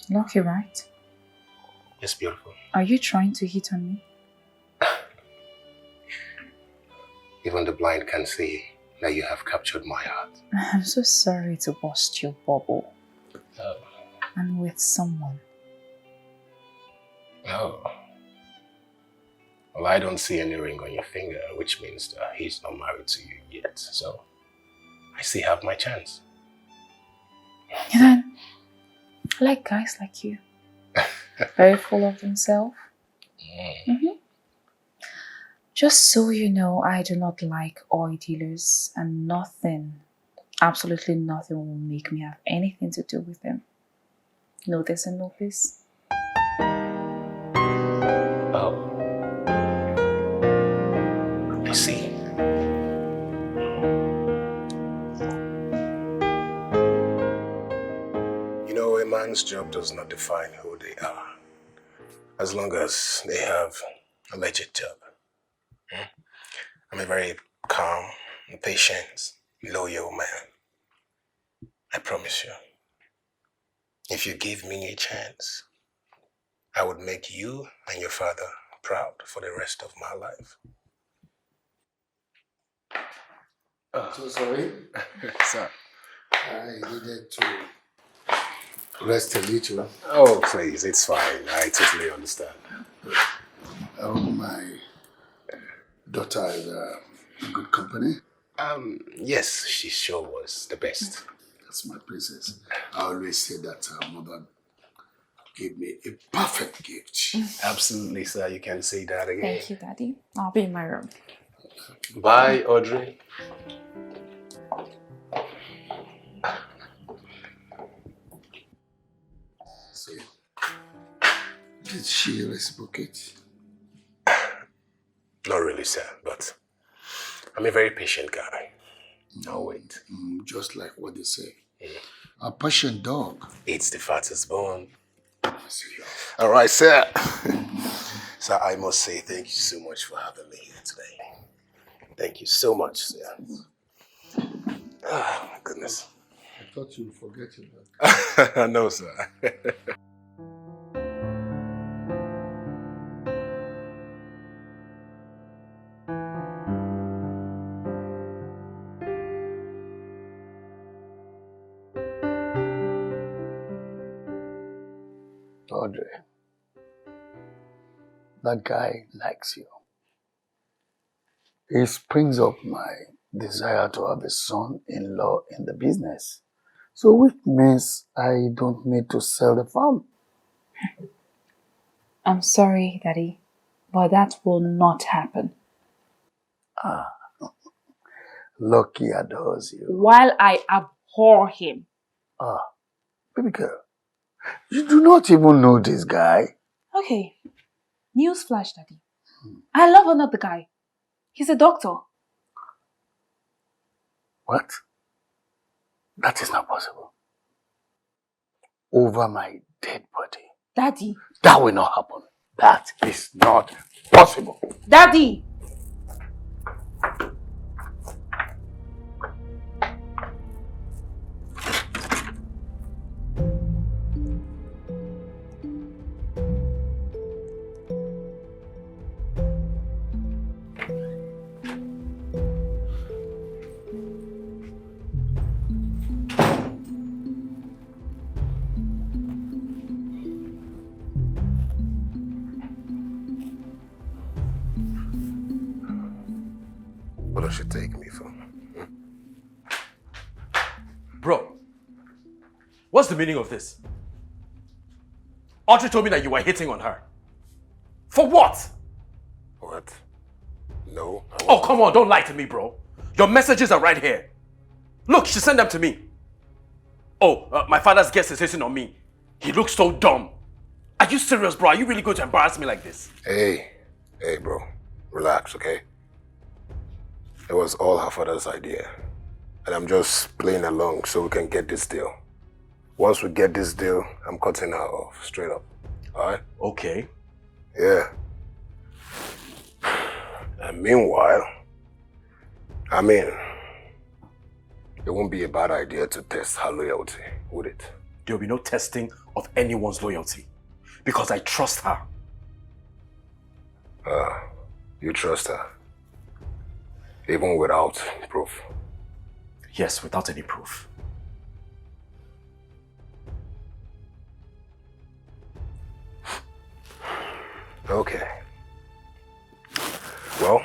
Lucky, right? It's beautiful. Are you trying to hit on me? Even the blind can see that you have captured my heart. I'm so sorry to burst your bubble. Oh. And with someone. Oh. Well, I don't see any ring on your finger, which means that he's not married to you yet. So I still have my chance. And then, I like guys like you. Very full of themselves. Mm. Mm-hmm. Just so you know, I do not like oil dealers, and nothing, absolutely nothing, will make me have anything to do with them. No this and no this. Oh. I see. You know, a man's job does not define who they are, as long as they have a legit job. Hmm? I'm a very calm, patient, loyal man. I promise you. If you give me a chance, I would make you and your father proud for the rest of my life. So sorry. Sir. I needed to rest a little. Oh, please, it's fine. I totally understand. Oh, my daughter is uh, in good company. Um, yes, she sure was the best. That's my princess. I always say that her mother gave me a perfect gift. Absolutely, sir. You can say that again. Thank you, Daddy. I'll be in my room. Bye, Audrey. So, did she reciprocate? Not really, sir, but I'm a very patient guy. I'll wait. Mm, just like what they say. A patient dog. It's the fattest bone. Serious. All right, sir. Sir, I must say thank you so much for having me here today. Thank you so much, sir. Ah, my goodness. I thought you would forget your dog. No, sir. Audrey, that guy likes you. He springs up my desire to have a son-in-law in the business. So, which means I don't need to sell the farm. I'm sorry, Daddy, but that will not happen. Ah, Lucky adores you. While I abhor him. Ah, baby girl, you do not even know this guy. Okay, newsflash, Daddy. I love another guy. He's a doctor. What? That is not possible. Over my dead body. Daddy. That will not happen. That is not possible. Daddy! should take me for? Bro, what's the meaning of this? Audrey told me that you were hitting on her. For what? What? No. I Oh, come on, don't lie to me, bro. Your messages are right here. Look, she sent them to me. Oh, uh, my father's guest is hitting on me. He looks so dumb. Are you serious, bro? Are you really going to embarrass me like this? Hey, hey, bro. Relax, okay? It was all her father's idea. And I'm just playing along so we can get this deal. Once we get this deal, I'm cutting her off, straight up. Alright? Okay. Yeah. And meanwhile, I mean, it won't be a bad idea to test her loyalty, would it? There'll be no testing of anyone's loyalty because I trust her. Uh, you trust her? Even without proof? Yes, without any proof. Okay. Well,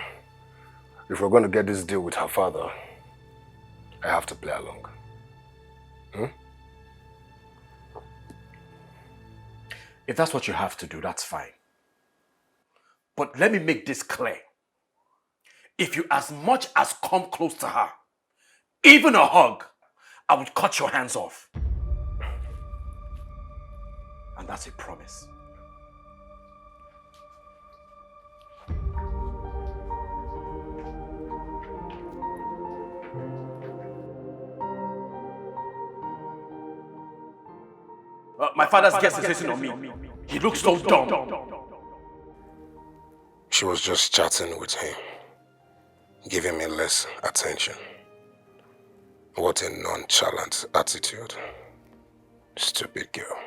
if we're going to get this deal with her father, I have to play along. Hmm? If that's what you have to do, that's fine. But let me make this clear. If you as much as come close to her, even a hug, I would cut your hands off. And that's a promise. Uh, my father's guest is hitting on me. He looks so dumb. She was just chatting with him, giving me less attention. What a nonchalant attitude. Stupid girl.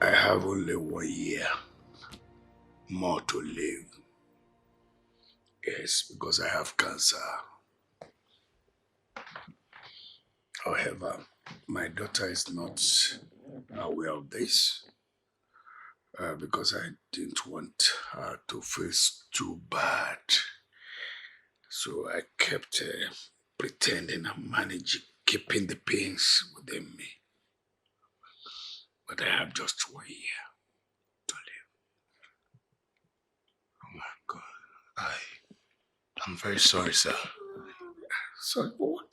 I have only one year more to live. Yes, because I have cancer. However, my daughter is not aware of this uh, because I didn't want her to feel too bad. So I kept uh, pretending and managing, keeping the pains within me. But I have just one year to live. Oh my God. I, I'm very sorry, sir. Sorry for what?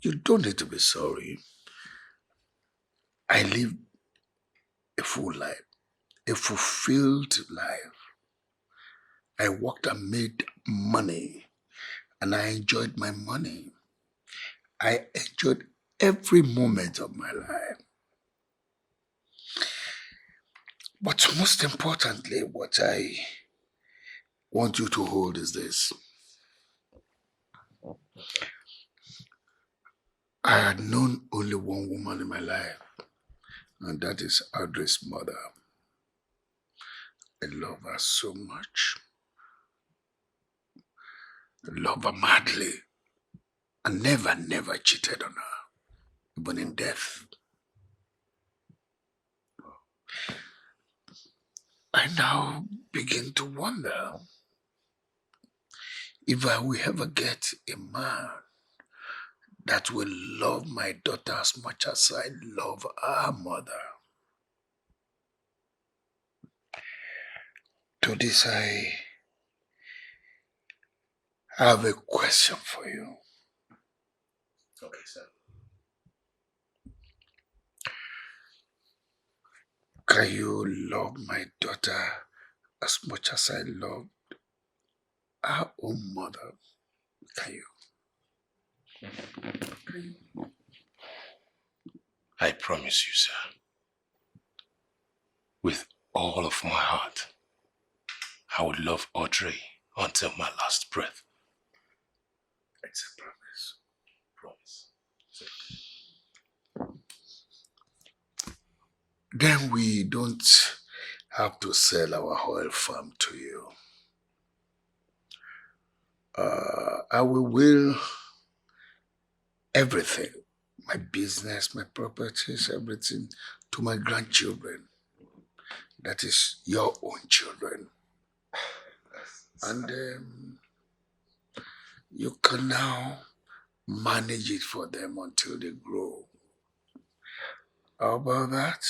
You don't need to be sorry. I lived a full life, a fulfilled life. I worked and made money, and I enjoyed my money. I enjoyed every moment of my life. But most importantly, what I want you to hold is this. I had known only one woman in my life, and that is Audrey's mother. I love her so much. I love her madly. I never, never cheated on her, even in death. I now begin to wonder if I will ever get a man that will love my daughter as much as I love her mother. To this, I have a question for you. Okay, sir. Can you love my daughter as much as I loved her own mother? Can you? I promise you, sir, with all of my heart, I will love Audrey until my last breath. It's a promise. Promise. Then we don't have to sell our oil farm to you. Uh, I will will everything, my business, my properties, everything to my grandchildren. That is your own children. And um, you can now manage it for them until they grow. How about that?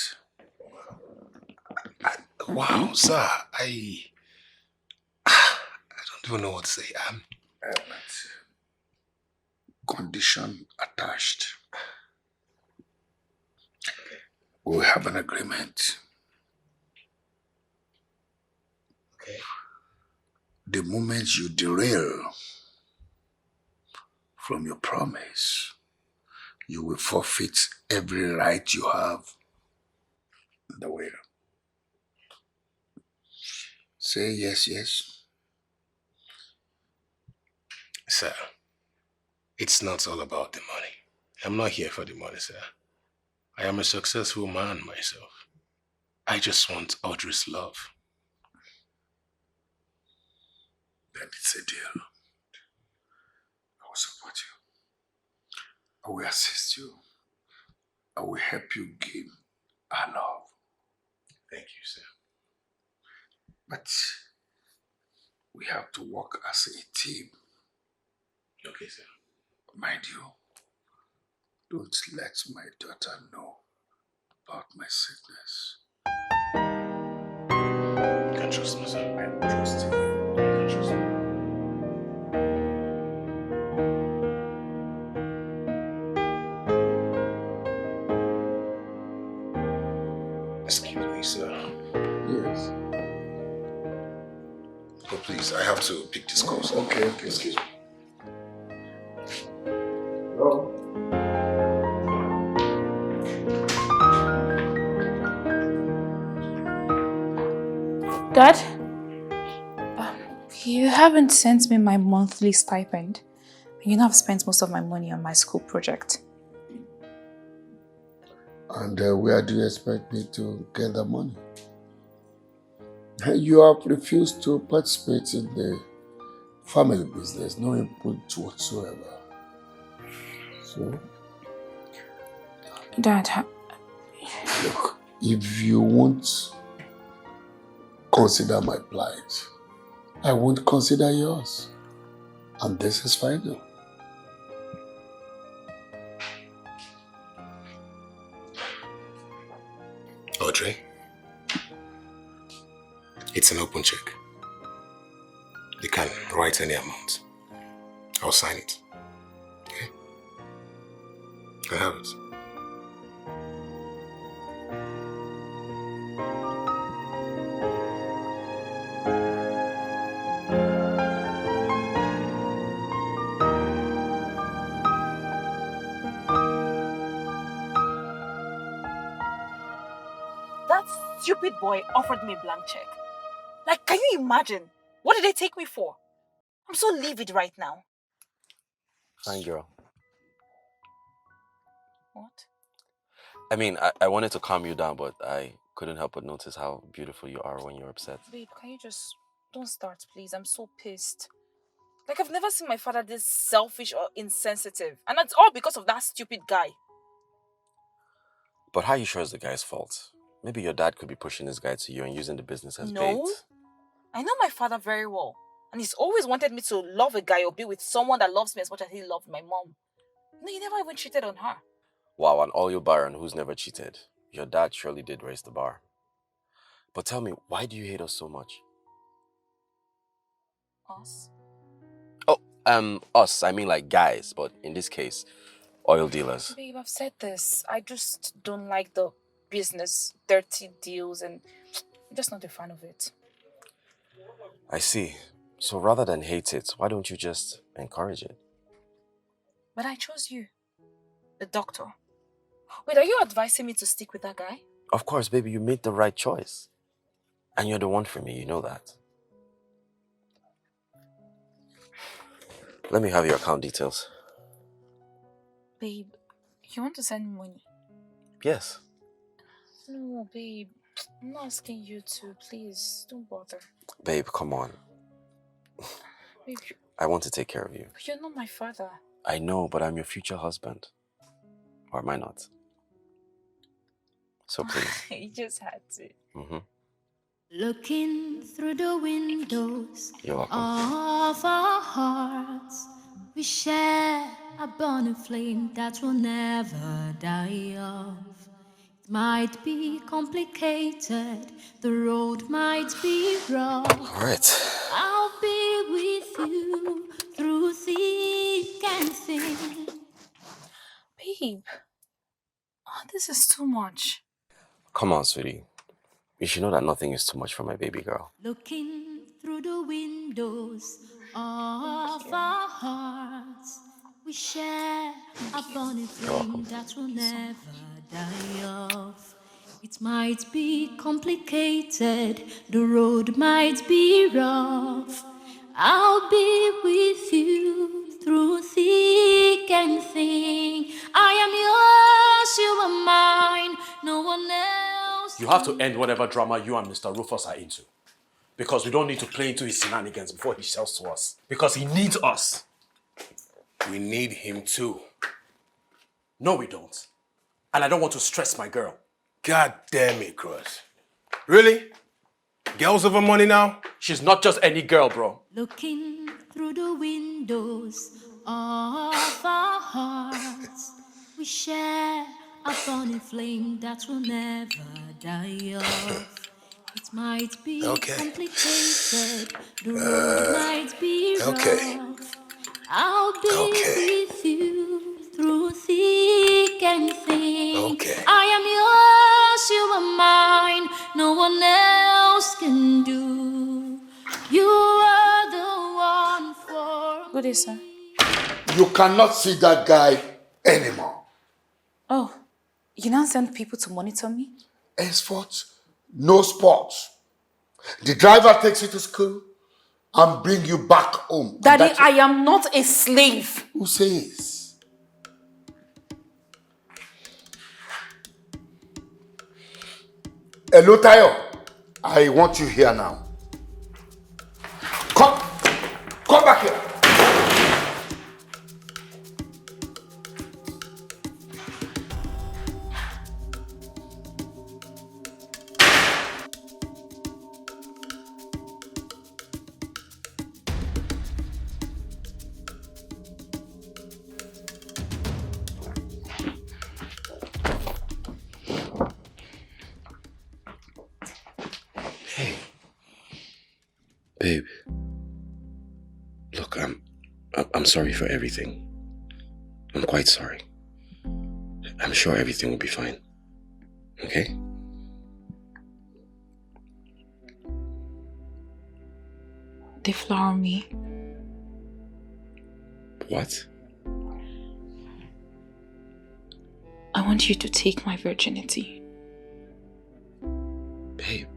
I, wow, sir, I, I don't even know what to say. Um, condition attached. We have an agreement. Okay. The moment you derail from your promise, you will forfeit every right you have in the will. Say yes, yes. Sir, it's not all about the money. I'm not here for the money, sir. I am a successful man myself. I just want Audrey's love. Then it's a deal. I will support you. I will assist you. I will help you gain her love. Thank you, sir. But we have to work as a team. Okay, sir. Mind you, don't let my daughter know about my sickness. You can trust me, sir. I trust you. You can trust me. Excuse me, sir. Yes. Oh, please, I have to pick this call, sir. Okay, okay. Excuse me. Hello? Dad, um, you haven't sent me my monthly stipend. You know I've spent most of my money on my school project. And uh, where do you expect me to get the money? You have refused to participate in the family business, no input whatsoever. So? Dad, ha- Look, if you won't consider my plight, I won't consider yours. And this is final. Audrey, it's an open check. You can write any amount. I'll sign it. Okay? I have it. That stupid boy offered me a blank check. Like, can you imagine? What did they take me for? I'm so livid right now. Fine girl. What? I mean, I, I wanted to calm you down, but I couldn't help but notice how beautiful you are when you're upset. Babe, can you just don't start, please? I'm so pissed. Like, I've never seen my father this selfish or insensitive. And that's all because of that stupid guy. But how are you sure it's the guy's fault? Maybe your dad could be pushing this guy to you and using the business as No. bait. I know my father very well. And he's always wanted me to love a guy or be with someone that loves me as much as he loved my mom. No, he never even cheated on her. Wow, an oil baron who's never cheated. Your dad surely did raise the bar. But tell me, why do you hate us so much? Us? Oh, um, us. I mean, like, guys, but in this case, oil dealers. Babe, I've said this. I just don't like the business, dirty deals, and I'm just not a fan of it. I see. So rather than hate it, why don't you just encourage it? But I chose you, the doctor. Wait, are you advising me to stick with that guy? Of course, baby, you made the right choice. And you're the one for me, you know that. Let me have your account details. Babe, you want to send me money? Yes. No, babe. I'm not asking you to, please. Don't bother. Babe, come on. Babe, I want to take care of you. You're not my father. I know, but I'm your future husband. Or am I not? So please. You just had to. Mm-hmm. Looking through the windows You're welcome. Of our hearts, we share a burning flame that will never die off. It might be complicated, the road might be rough. All right. I'll be with you through thick and thin. Babe, oh, this is too much. Come on, sweetie. You should know that nothing is too much for my baby girl. Looking through the windows of our hearts, we share a burning flame that will never die off. It might be complicated, the road might be rough. I'll be with you through thick and thin. I am yours, you are mine. No one else. You have to end whatever drama you and Mister Rufus are into. Because we don't need to play into his shenanigans before he sells to us. Because he needs us. We need him too. No, we don't. And I don't want to stress my girl. God damn it, Cross. Really? Girls over money now? She's not just any girl, bro. Looking through the windows of our hearts, we share a burning flame that will never die off. It might be Okay. complicated, the road might be Okay. rough. I'll be Okay. with you through thick and thin. Okay. I am yours, you are mine. No one else can do. You are the one for Good day, sir. You cannot see that guy anymore. Oh, you now send people to monitor me? Henceforth, no sports. The driver takes you to school and bring you back home. And Daddy, that's I am not a slave. Who says? Hello, Tayo. I want you here now. Come, come back here. Hey. Babe. Look, I'm, I'm I'm sorry for everything. I'm quite sorry. I'm sure everything will be fine. Okay? Deflower me. What? I want you to take my virginity. Babe.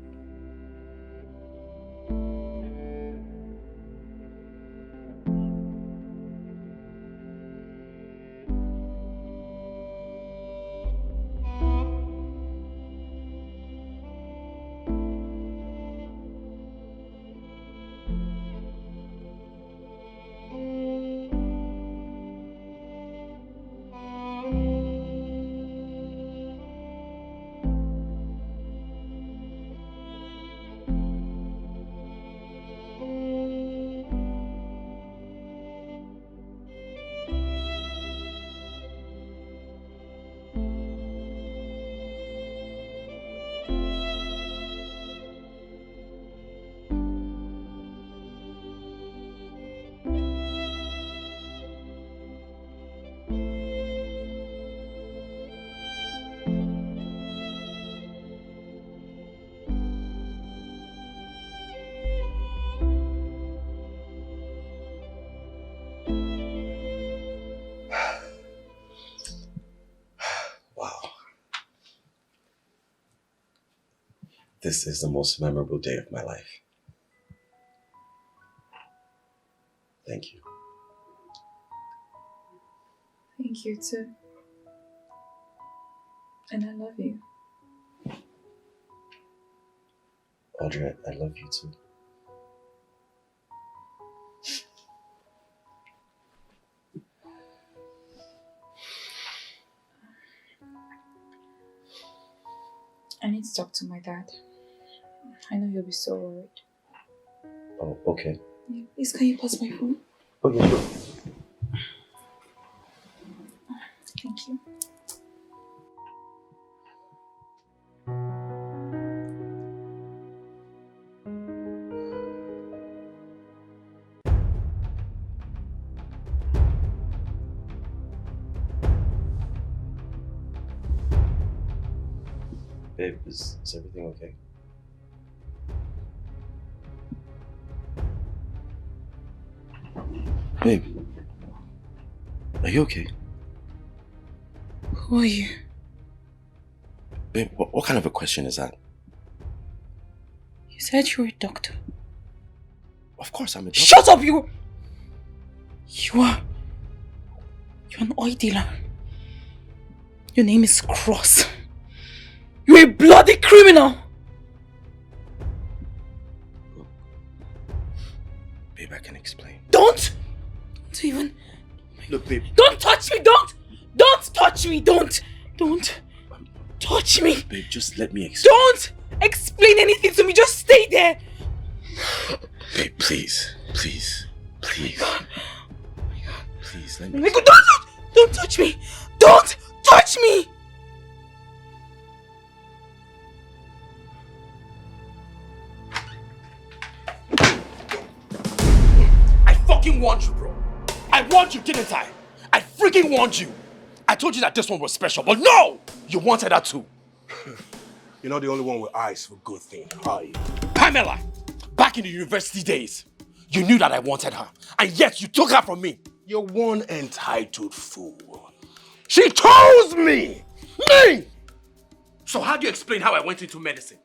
Wow. This is the most memorable day of my life. Thank you. Thank you too. And I love you. Audrey, I love you too. I need to talk to my dad. I know he'll be so worried. Oh, okay. Yeah, please, can you pass my phone? Okay, sure. Thank you. Babe, is, is everything okay? Babe, are you okay? Who are you? Babe, what, what kind of a question is that? You said you were a doctor. Of course I'm a doctor. Shut up, you! You are. You're an oil dealer. Your name is Cross. You're a bloody criminal! Babe, I can explain. Don't! Don't even. Look, babe. Don't touch me! Don't! Don't touch me! Don't! Don't touch me! Babe, just let me explain. Don't explain anything to me. Just stay there. Babe, please, please, please, please let me. Don't, don't, don't touch me! Don't touch me! I fucking warned you, bro. I warned you, didn't I? I freaking warned you. I told you that this one was special, but no! You wanted her too. You're not the only one with eyes for good thing, are you? Pamela, back in the university days, you knew that I wanted her, and yet you took her from me. You're one entitled fool. She chose me! Me! So how do you explain how I went into medicine?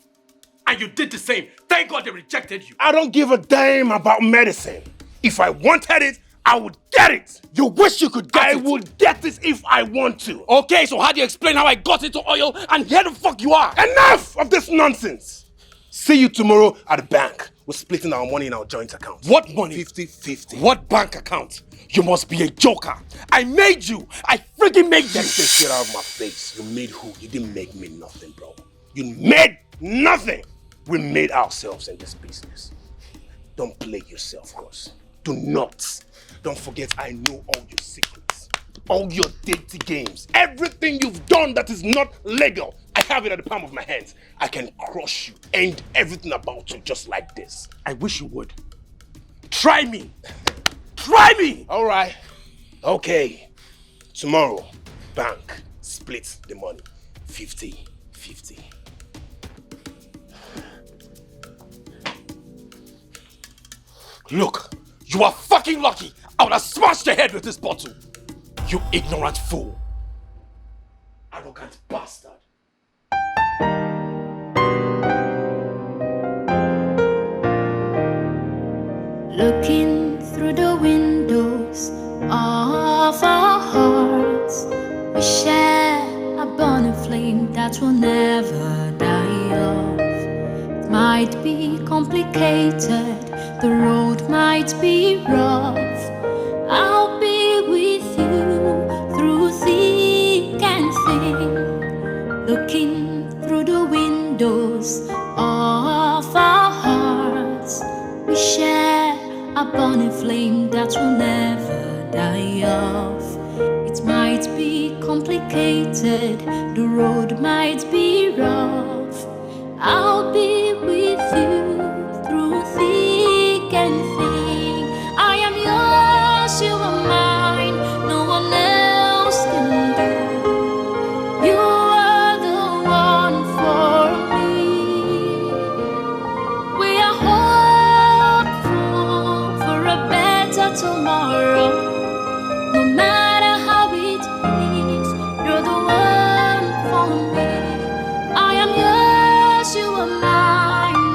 And you did the same. Thank God they rejected you. I don't give a damn about medicine. If I wanted it, I would get it. You wish you could get I it. Would get it if I want to. Okay, so how do you explain how I got into oil and here the fuck you are? Enough of this nonsense. See you tomorrow at the bank. We're splitting our money in our joint account. What money? Fifty fifty. What bank account? You must be a joker. I made you. I freaking made you. Get this shit out of my face. You made who? You didn't make me nothing, bro. You made nothing. We made ourselves in this business. Don't play yourself, Cross. Do not. Don't forget, I know all your secrets, all your dirty games, everything you've done that is not legal. I have it at the palm of my hands. I can crush you, end everything about you just like this. I wish you would. Try me. Try me. All right. Okay. Tomorrow, bank splits the money, fifty fifty. Look, you are fucking lucky. I would have smashed your head with this bottle. You ignorant fool. Arrogant bastard. Looking through the windows of our hearts, we share a burning flame that will never die off. It might be complicated, the road might be rough. I'll be with you through thick and thin. Looking through the windows of our hearts, we share a burning flame that will never die off. It might be complicated, the road might be rough. I'll be with you through thick and thin. I am yours, you are mine. No one else can do. You are the one for me. We are hopeful for a better tomorrow. No matter how it is, you're the one for me. I am yours, you are mine.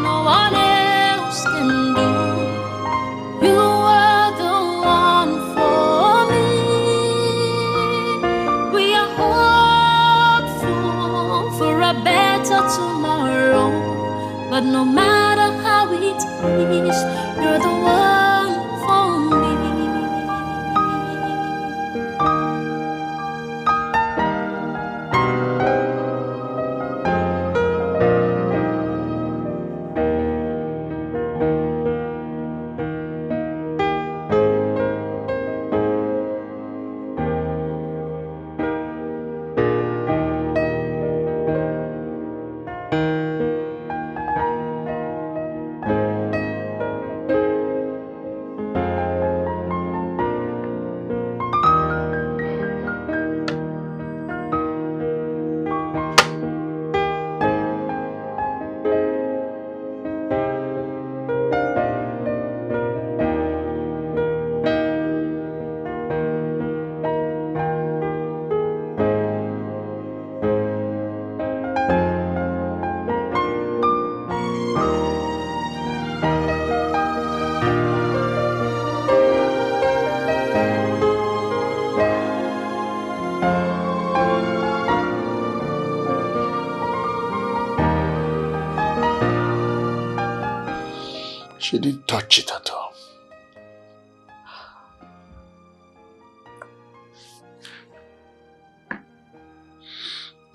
She didn't touch it at all.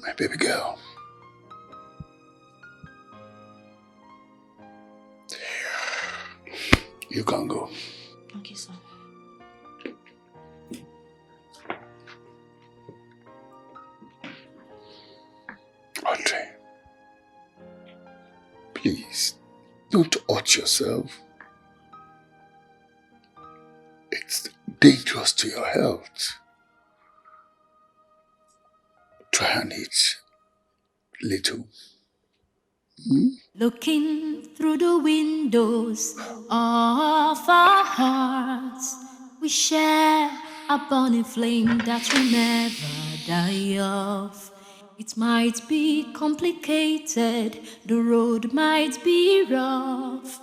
My baby girl. You can go. Thank you, sir. Audrey, please, don't hurt yourself. It's dangerous to your health. Try and eat little. Hmm? Looking through the windows of our hearts, we share a burning flame that will never die off. It might be complicated, the road might be rough.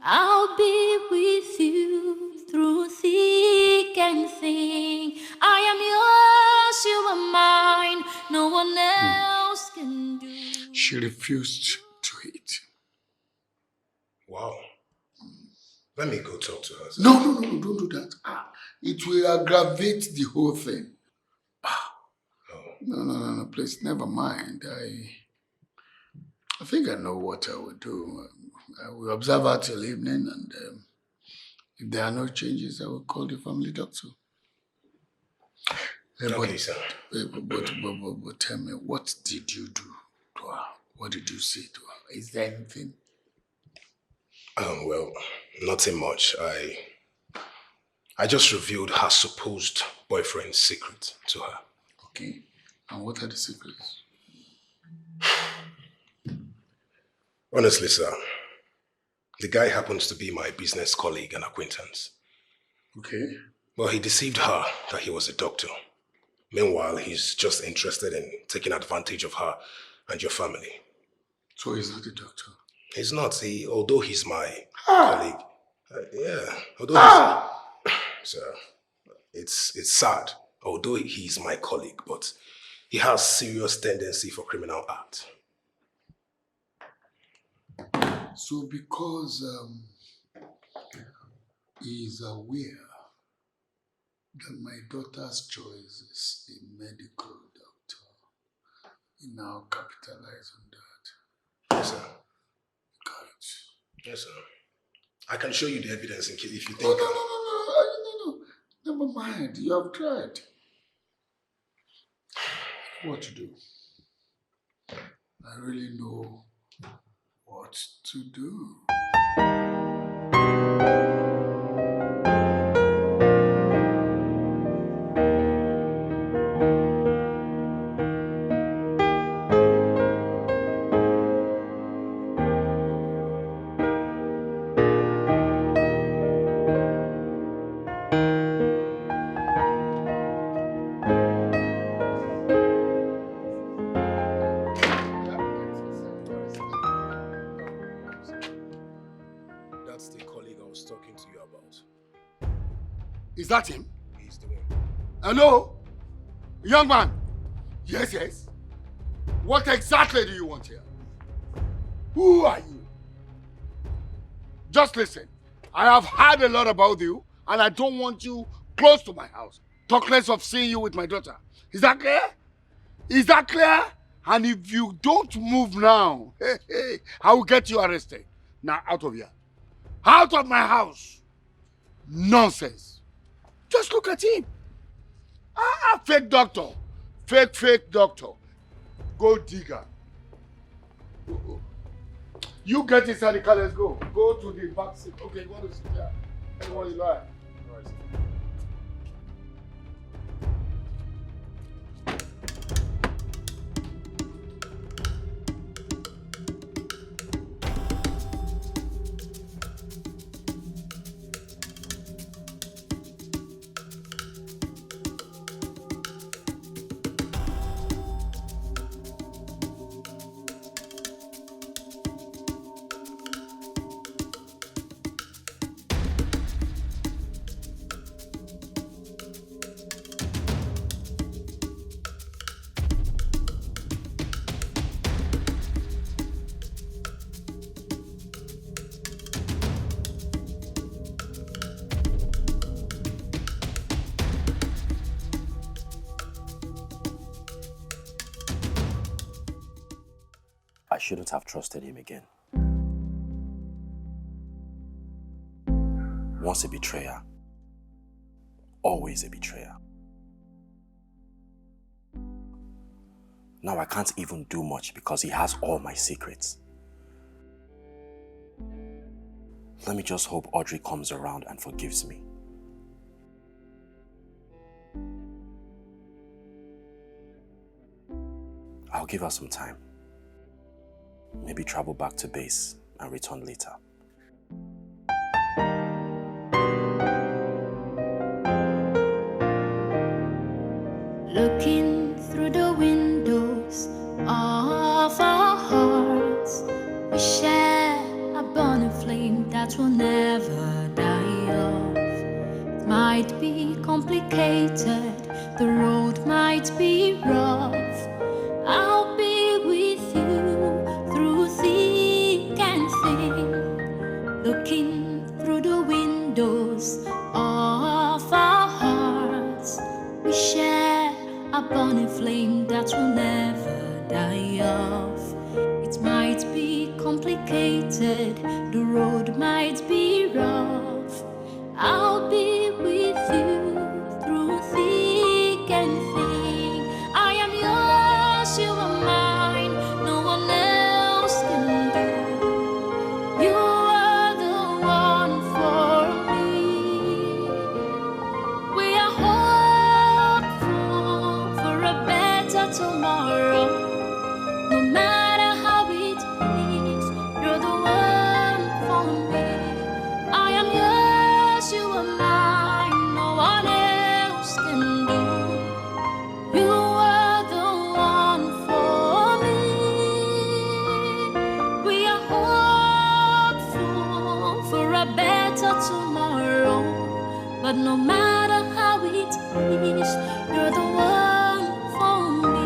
I'll be with you through thick and thin. I am yours, you are mine. No one else can do. She refused to eat. Wow. Let me go talk to her. No, no, no, no, don't do that. Ah, it will aggravate the whole thing. Ah. Oh, No, no, no, no, please, never mind. I, I think I know what I will do. Um, I will observe her till evening, and um, if there are no changes, I will call the family doctor. Eh, but, okay, sir. eh, but, but, but, but, but tell me, what did you do to her? What did you say to her? Is there anything? Um, well, nothing much. I I just revealed her supposed boyfriend's secret to her. Okay. And what are the secrets? Honestly, sir, the guy happens to be my business colleague and acquaintance. Okay. Well, he deceived her that he was a doctor. Meanwhile, he's just interested in taking advantage of her and your family. So he's not a doctor. He's not. He, although he's my Ah! colleague, uh, yeah. Although Ah! he's, sir, it's it's sad. Although he's my colleague, but he has serious tendency for criminal act. So because um, he is aware that my daughter's choice is a medical doctor, he now capitalize on that. Yes, sir. Got it. Yes, sir. I can show you the evidence in case if you No, think. no, no, no, no, no, no, no. Never mind. You have tried. What to do? I really know what to do. That's the colleague I was talking to you about. Is that him? He's the one. Hello? Young man. Yes, yes. What exactly do you want here? Who are you? Just listen. I have heard a lot about you, and I don't want you close to my house. Talk less of seeing you with my daughter. Is that clear? Is that clear? And if you don't move now, hey, hey, I will get you arrested. Now, out of here. Out of my house. Nonsense. Just look at him. Ah, ah, fake doctor. Fake, fake doctor. Gold digger. You get inside the car, let's go. Go to the back seat. Okay, you want to sit there? Everyone, you lie. shouldn't have trusted him again. Once a betrayer, always a betrayer. Now I can't even do much because he has all my secrets. Let me just hope Audrey comes around and forgives me. I'll give her some time. Maybe travel back to base and return later. Looking through the windows of our hearts, we share a burning flame that will never die off. It might be complicated, the road might be rough. I'll be with you through thick and thin. Looking through the windows of our hearts, we share a burning flame that will never die off. It might be complicated, the road might be rough. I'll be with you through thick and thin. I am yours, you are mine, no one else can do. You are the one for me. We are hopeful for a better tomorrow. No matter how it is, you're the one for me. I am yours, you are mine, no one else can do. You are the one for me. We are hopeful for a better tomorrow. But no matter how it is, you're the one for me.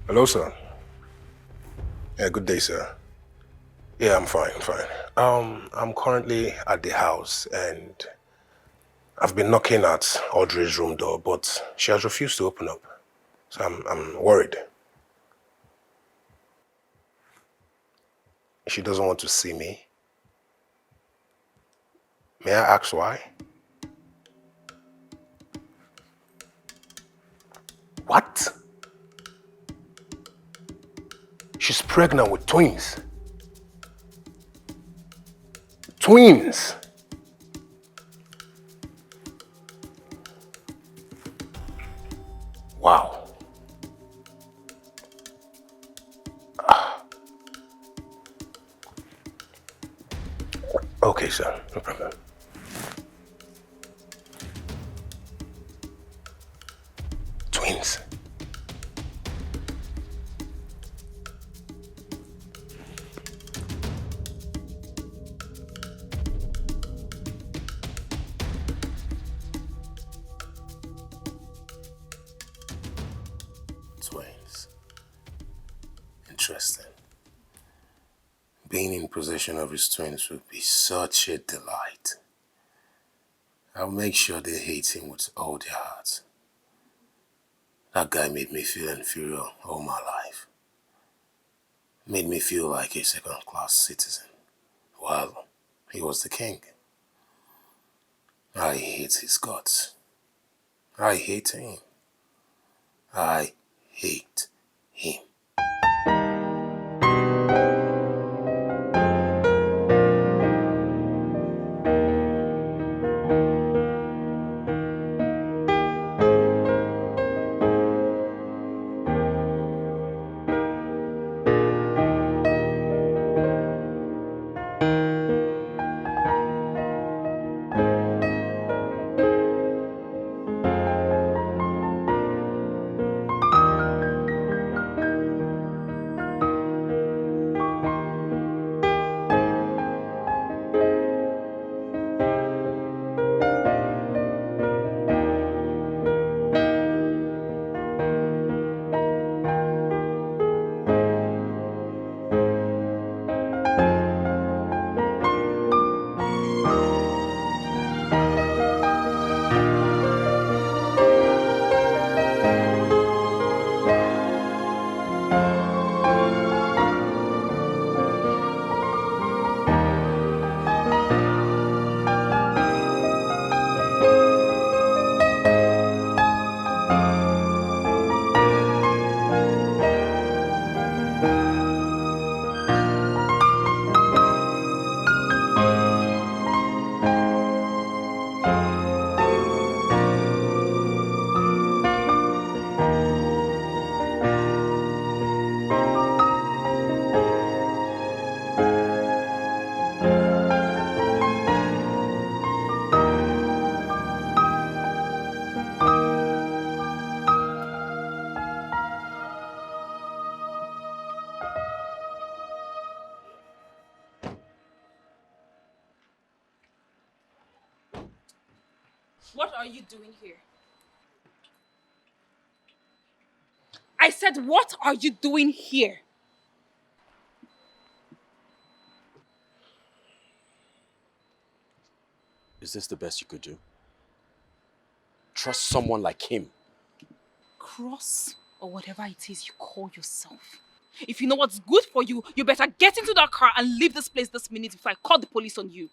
Hello, sir. Yeah, good day, sir. Yeah, I'm fine, I'm fine. Um, I'm currently at the house and I've been knocking at Audrey's room door, but she has refused to open up. So I'm, I'm worried. She doesn't want to see me. May I ask why? What? She's pregnant with twins. Twins. Wow. Ah. Okay, sir. No problem. Twins. Twins. Interesting. Being in possession of his twins would be such a delight. I'll make sure they hate him with all their hearts. That guy made me feel inferior all my life. Made me feel like a second-class citizen, while he was the king. I hate his guts. I hate him. I hate him. What are you doing here? I said, what are you doing here? Is this the best you could do? Trust someone like him? Cross or whatever it is you call yourself. If you know what's good for you, you better get into that car and leave this place this minute before I call the police on you.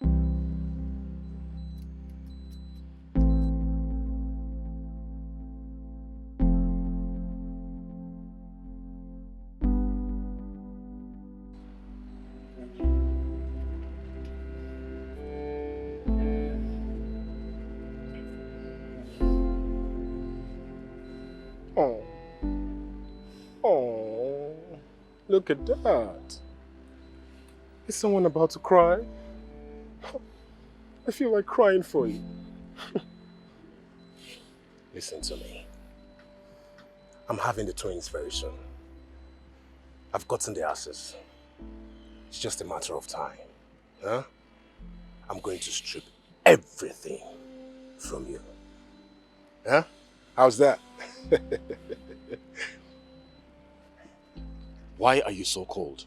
Oh. Oh. Look at that. Is someone about to cry? I feel like crying for you. Listen to me. I'm having the twins very soon. I've gotten the asses. It's just a matter of time. Huh? I'm going to strip everything from you. Huh? How's that? Why are you so cold?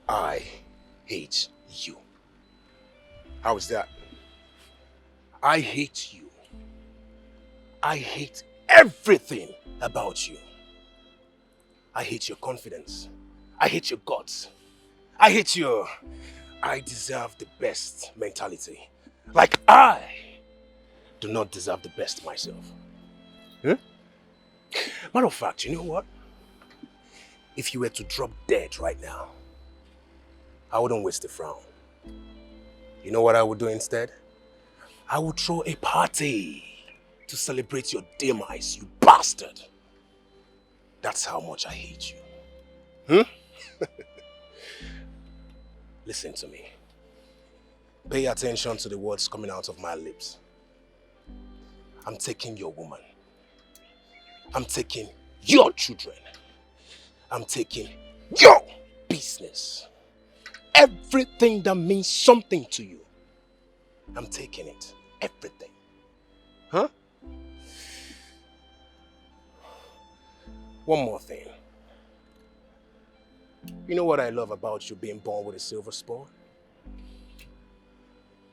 I hate you. How is that? I hate you. I hate everything about you. I hate your confidence. I hate your guts. I hate your "I deserve the best" mentality. Like I do not deserve the best myself. Huh? Matter of fact, you know what? If you were to drop dead right now, I wouldn't waste a frown. You know what I would do instead? I would throw a party to celebrate your demise, you bastard. That's how much I hate you. Hmm? Listen to me. Pay attention to the words coming out of my lips. I'm taking your woman. I'm taking your children. I'm taking your business. Everything that means something to you, I'm taking it. Everything. Huh? One more thing. You know what I love about you being born with a silver spoon?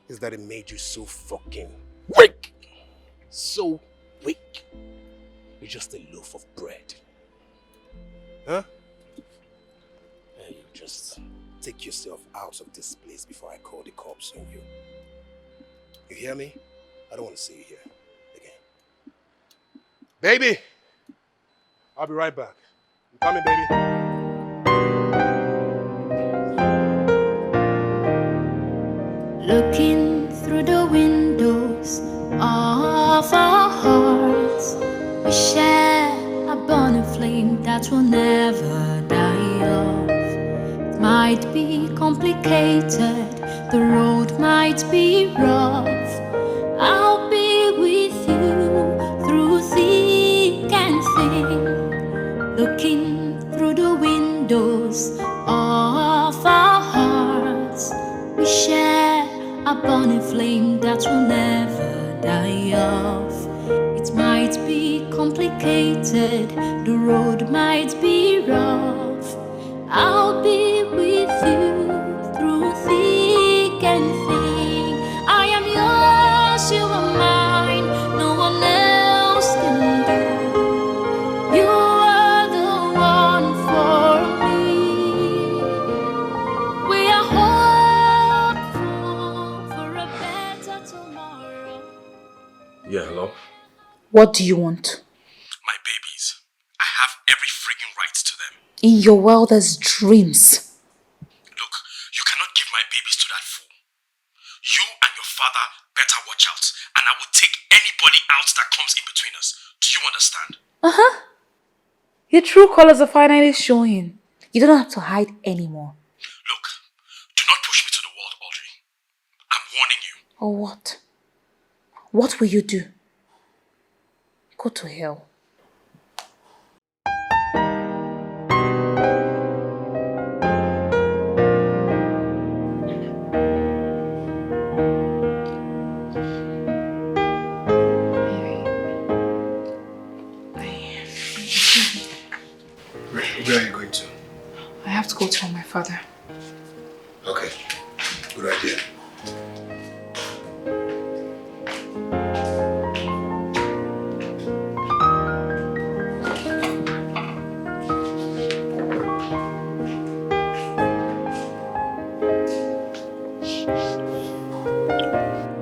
Is that it made you so fucking weak. So weak. You're just a loaf of bread. Huh? And you just take yourself out of this place before I call the cops on you. You hear me? I don't want to see you here again. Baby, I'll be right back. I'm coming, baby. Looking through the windows of our hearts, we share a burning flame that will never die off. It might be complicated, the road might be rough. I'll be with you through thick and thin. Looking through the windows of our hearts, we share a burning flame that will never die off. It might be complicated, the road might be rough. I'll be with you through thick and thin. I am yours, you are mine, no one else can do. You are the one for me. We are hopeful for a better tomorrow. Yeah, hello? What do you want? My babies. I have every frigging right to them. In your wildest dreams. Look, you cannot give my babies to that fool. You and your father better watch out, and I will take anybody out that comes in between us. Do you understand? Uh huh. Your true colors are finally showing. You don't have to hide anymore. Look, do not push me to the wall, Audrey. I'm warning you. Or what? What will you do? Go to hell. Where, where are you going to? I have to go tell my father. Okay, good idea.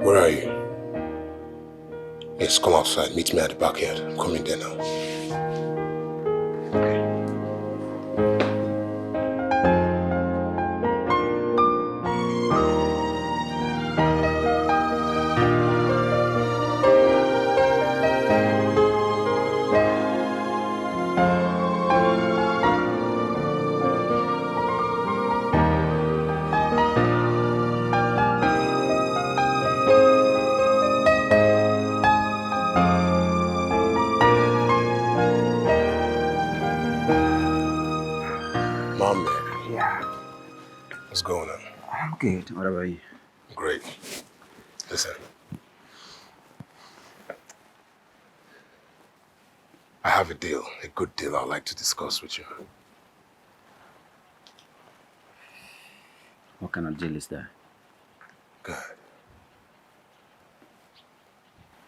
Where are you? Yes, come outside. Meet me at the backyard. I'm coming there now. Mom, Yeah, what's going on? I'm good. What about you? Great. Listen, I have a deal, a good deal I'd like to discuss with you. kind of deal is that? Good.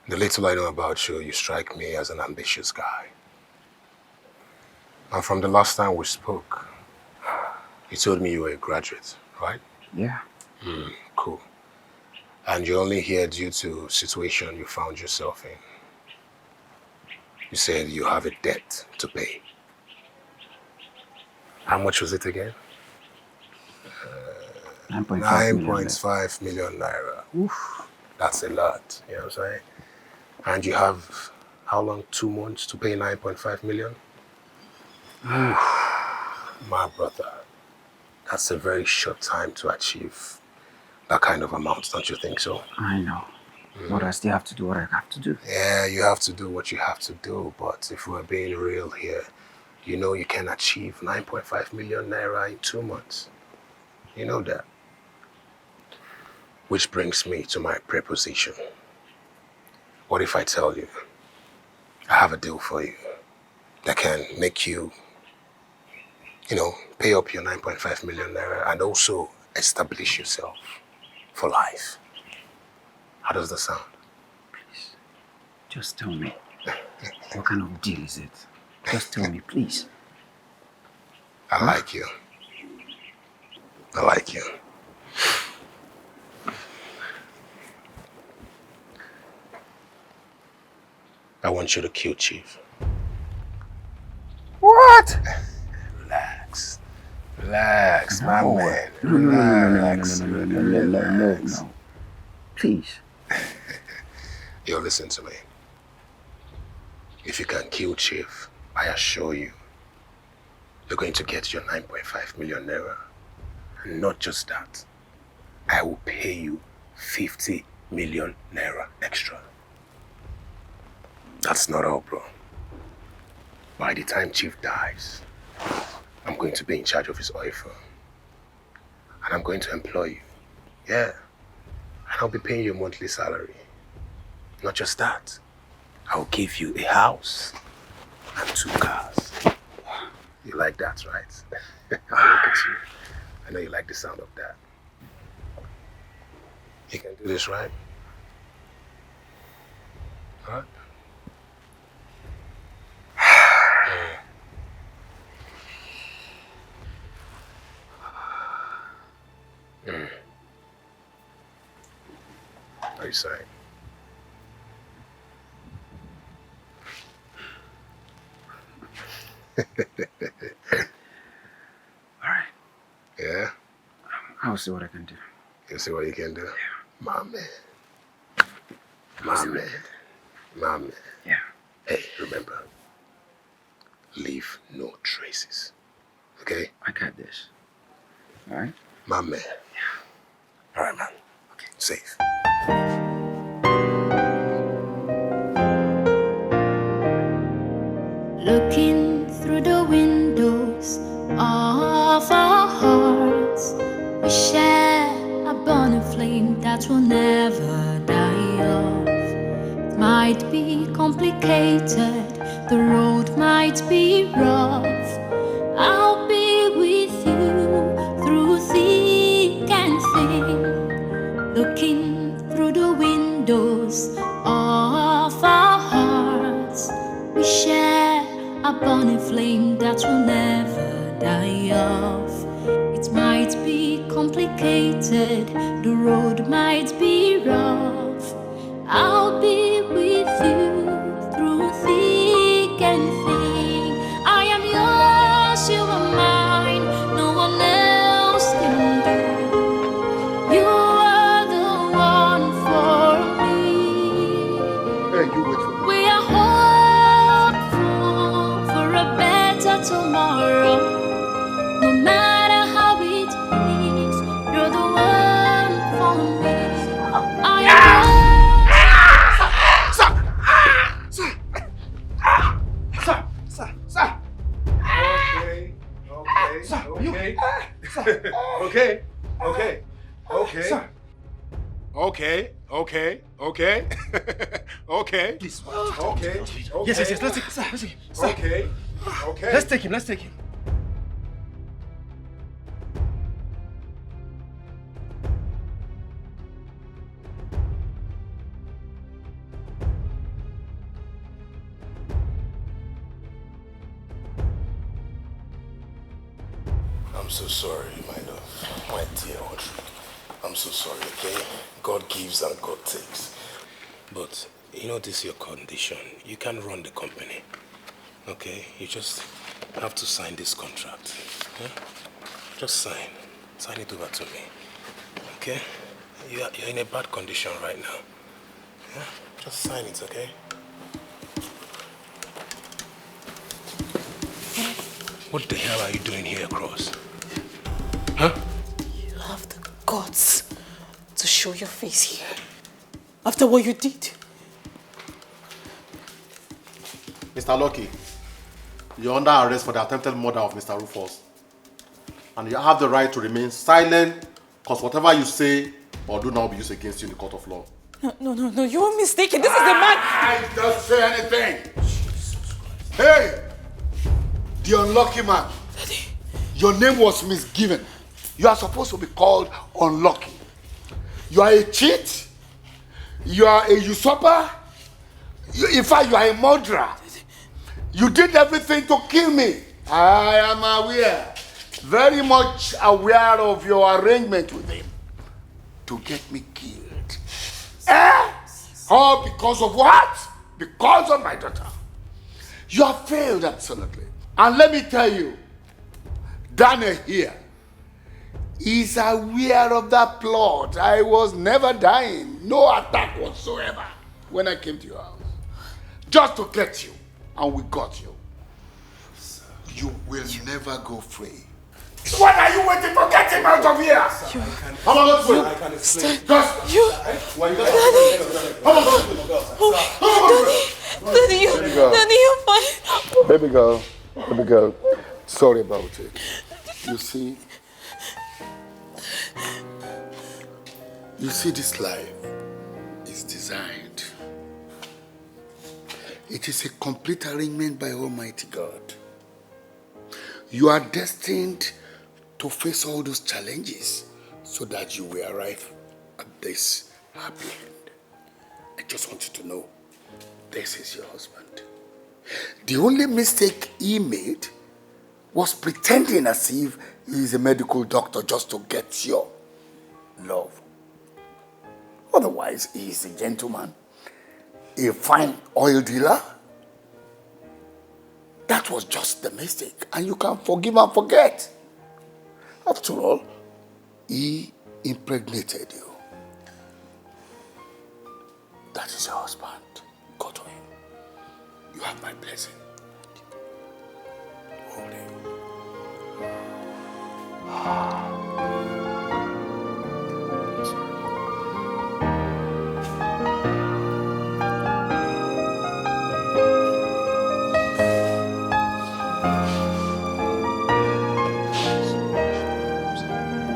The little I know about you, you strike me as an ambitious guy. And from the last time we spoke, you told me you were a graduate, right? Yeah. Cool. And you're only here due to situation you found yourself in. You said you have a debt to pay. How much was it again? Nine point five million. Nine point five million naira. Oof, that's a lot. You know what I'm saying? And you have how long? Two months to pay nine point five million? Oof, my brother, that's a very short time to achieve that kind of amount, don't you think so? I know. But I still have to do what I have to do. Yeah, you have to do what you have to do, but if we're being real here, you know you can achieve nine point five million naira in two months. You know that. Which brings me to my preposition. What if I tell you, I have a deal for you that can make you, you know, pay up your nine point five million naira and also establish yourself for life? How does that sound? Please, just tell me. What kind of deal is it? Just tell me, please. I like you. I like you. I want you to kill Chief. What? Relax. Relax, my No. man. No, no, no, no, no, no, Relax. no, no, no, no, no, no, Relax. no. Please. Yo, listen to me. If you can kill Chief, I assure you, you're going to get your nine point five million naira. And not just that, I will pay you fifty million naira extra. That's not all, bro. By the time Chief dies, I'm going to be in charge of his oil firm. And I'm going to employ you. Yeah. And I'll be paying you a monthly salary. Not just that, I'll give you a house and two cars. You like that, right? Look at you. I know you like the sound of that. You can do this, right? Huh? Mm. Are you sorry? All right. Yeah? I'll see what I can do. You see what you can do? My man. My man. My man. Yeah. Hey, remember, leave no traces. Okay? I got this. All right? My man. All right, man. Okay. Safe. Looking through the windows of our hearts, we share a burning flame that will never die off. It might be complicated, the road might be rough. I'll be with you through thick and thin. Looking through the windows of our hearts, we share a burning flame that will never die off. It might be complicated, the road might be rough. I'll be with you through thick and thin. I am yours, you are mine. No one else can do. You are the one for me. Hey, you wait for me. We are hopeful for a better tomorrow. No matter how it is, you're the one for me. I am yours. Sir! Sir! Sir! Sir! Sir! Okay, okay, Sir, you- okay. Sir! Okay, okay, okay. Sir! Okay, okay, okay. Okay. Please. Okay, okay. Yes, yes, yes. Let's take, sir, let's take, sir. Okay, okay. Let's take him. Let's take him. So sorry, my love. My dear Audrey. I'm so sorry, okay? God gives and God takes. But you know this your condition. You can't run the company. Okay? You just have to sign this contract. Eh? Just sign. Sign it over to me. Okay? You are, you're in a bad condition right now. Eh? Just sign it, okay? What the hell are you doing here, Cross? Huh? You have the guts to show your face here after what you did. Mister Lucky, you're under arrest for the attempted murder of Mister Rufus. And you have the right to remain silent, because whatever you say or do now will be used against you in the court of law. No, no, no, no, you are mistaken. This is the man. I don't say anything. Hey, the unlucky man. Daddy. Your name was misgiven. You are supposed to be called unlucky. You are a cheat. You are a usurper. You, in fact, you are a murderer. You did everything to kill me. I am aware, very much aware of your arrangement with him to get me killed. Eh? All because of what? Because of my daughter. You have failed absolutely. And let me tell you, Daniel here is aware of that plot. I was never dying, no attack whatsoever when I came to your house. Just to get you, and we got you. You will never go free. What are you waiting for? Get him out of here! Come on, let's go. I can explain. Just you. Why you guys? Come on, let's go. Come on, let's go. Daddy, Daddy, you, Daddy, you're fine. Baby girl, baby girl, sorry about it. You see, you see, this life is designed. It is a complete arrangement by Almighty God. You are destined to face all those challenges so that you will arrive at this happy end. I just want you to know, this is your husband. The only mistake he made was pretending as if he is a medical doctor just to get your love. Otherwise, he is a gentleman, a fine oil dealer. That was just the mistake, and you can forgive and forget. After all, he impregnated you. That is your husband. Go to him. You have my blessing. Hold him.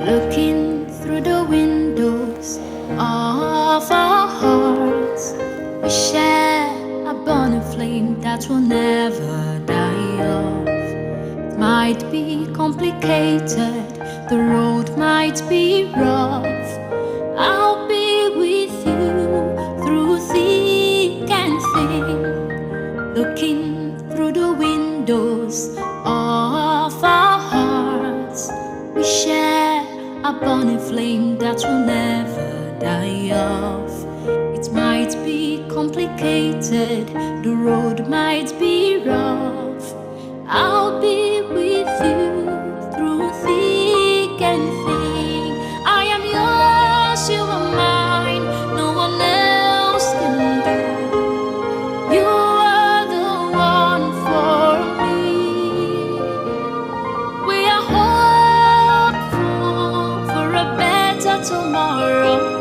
Looking through the windows of our hearts, we share a burning flame that will never die off. It might be complicated, the road might be rough. I'll be with you through thick and thin. Looking through the windows of our hearts, we share a burning flame that will never die off. It might be complicated, the road might be rough. I'll be with you through thick and thin. I am yours, you are mine, no one else can do. You are the one for me. We are hopeful for a better tomorrow.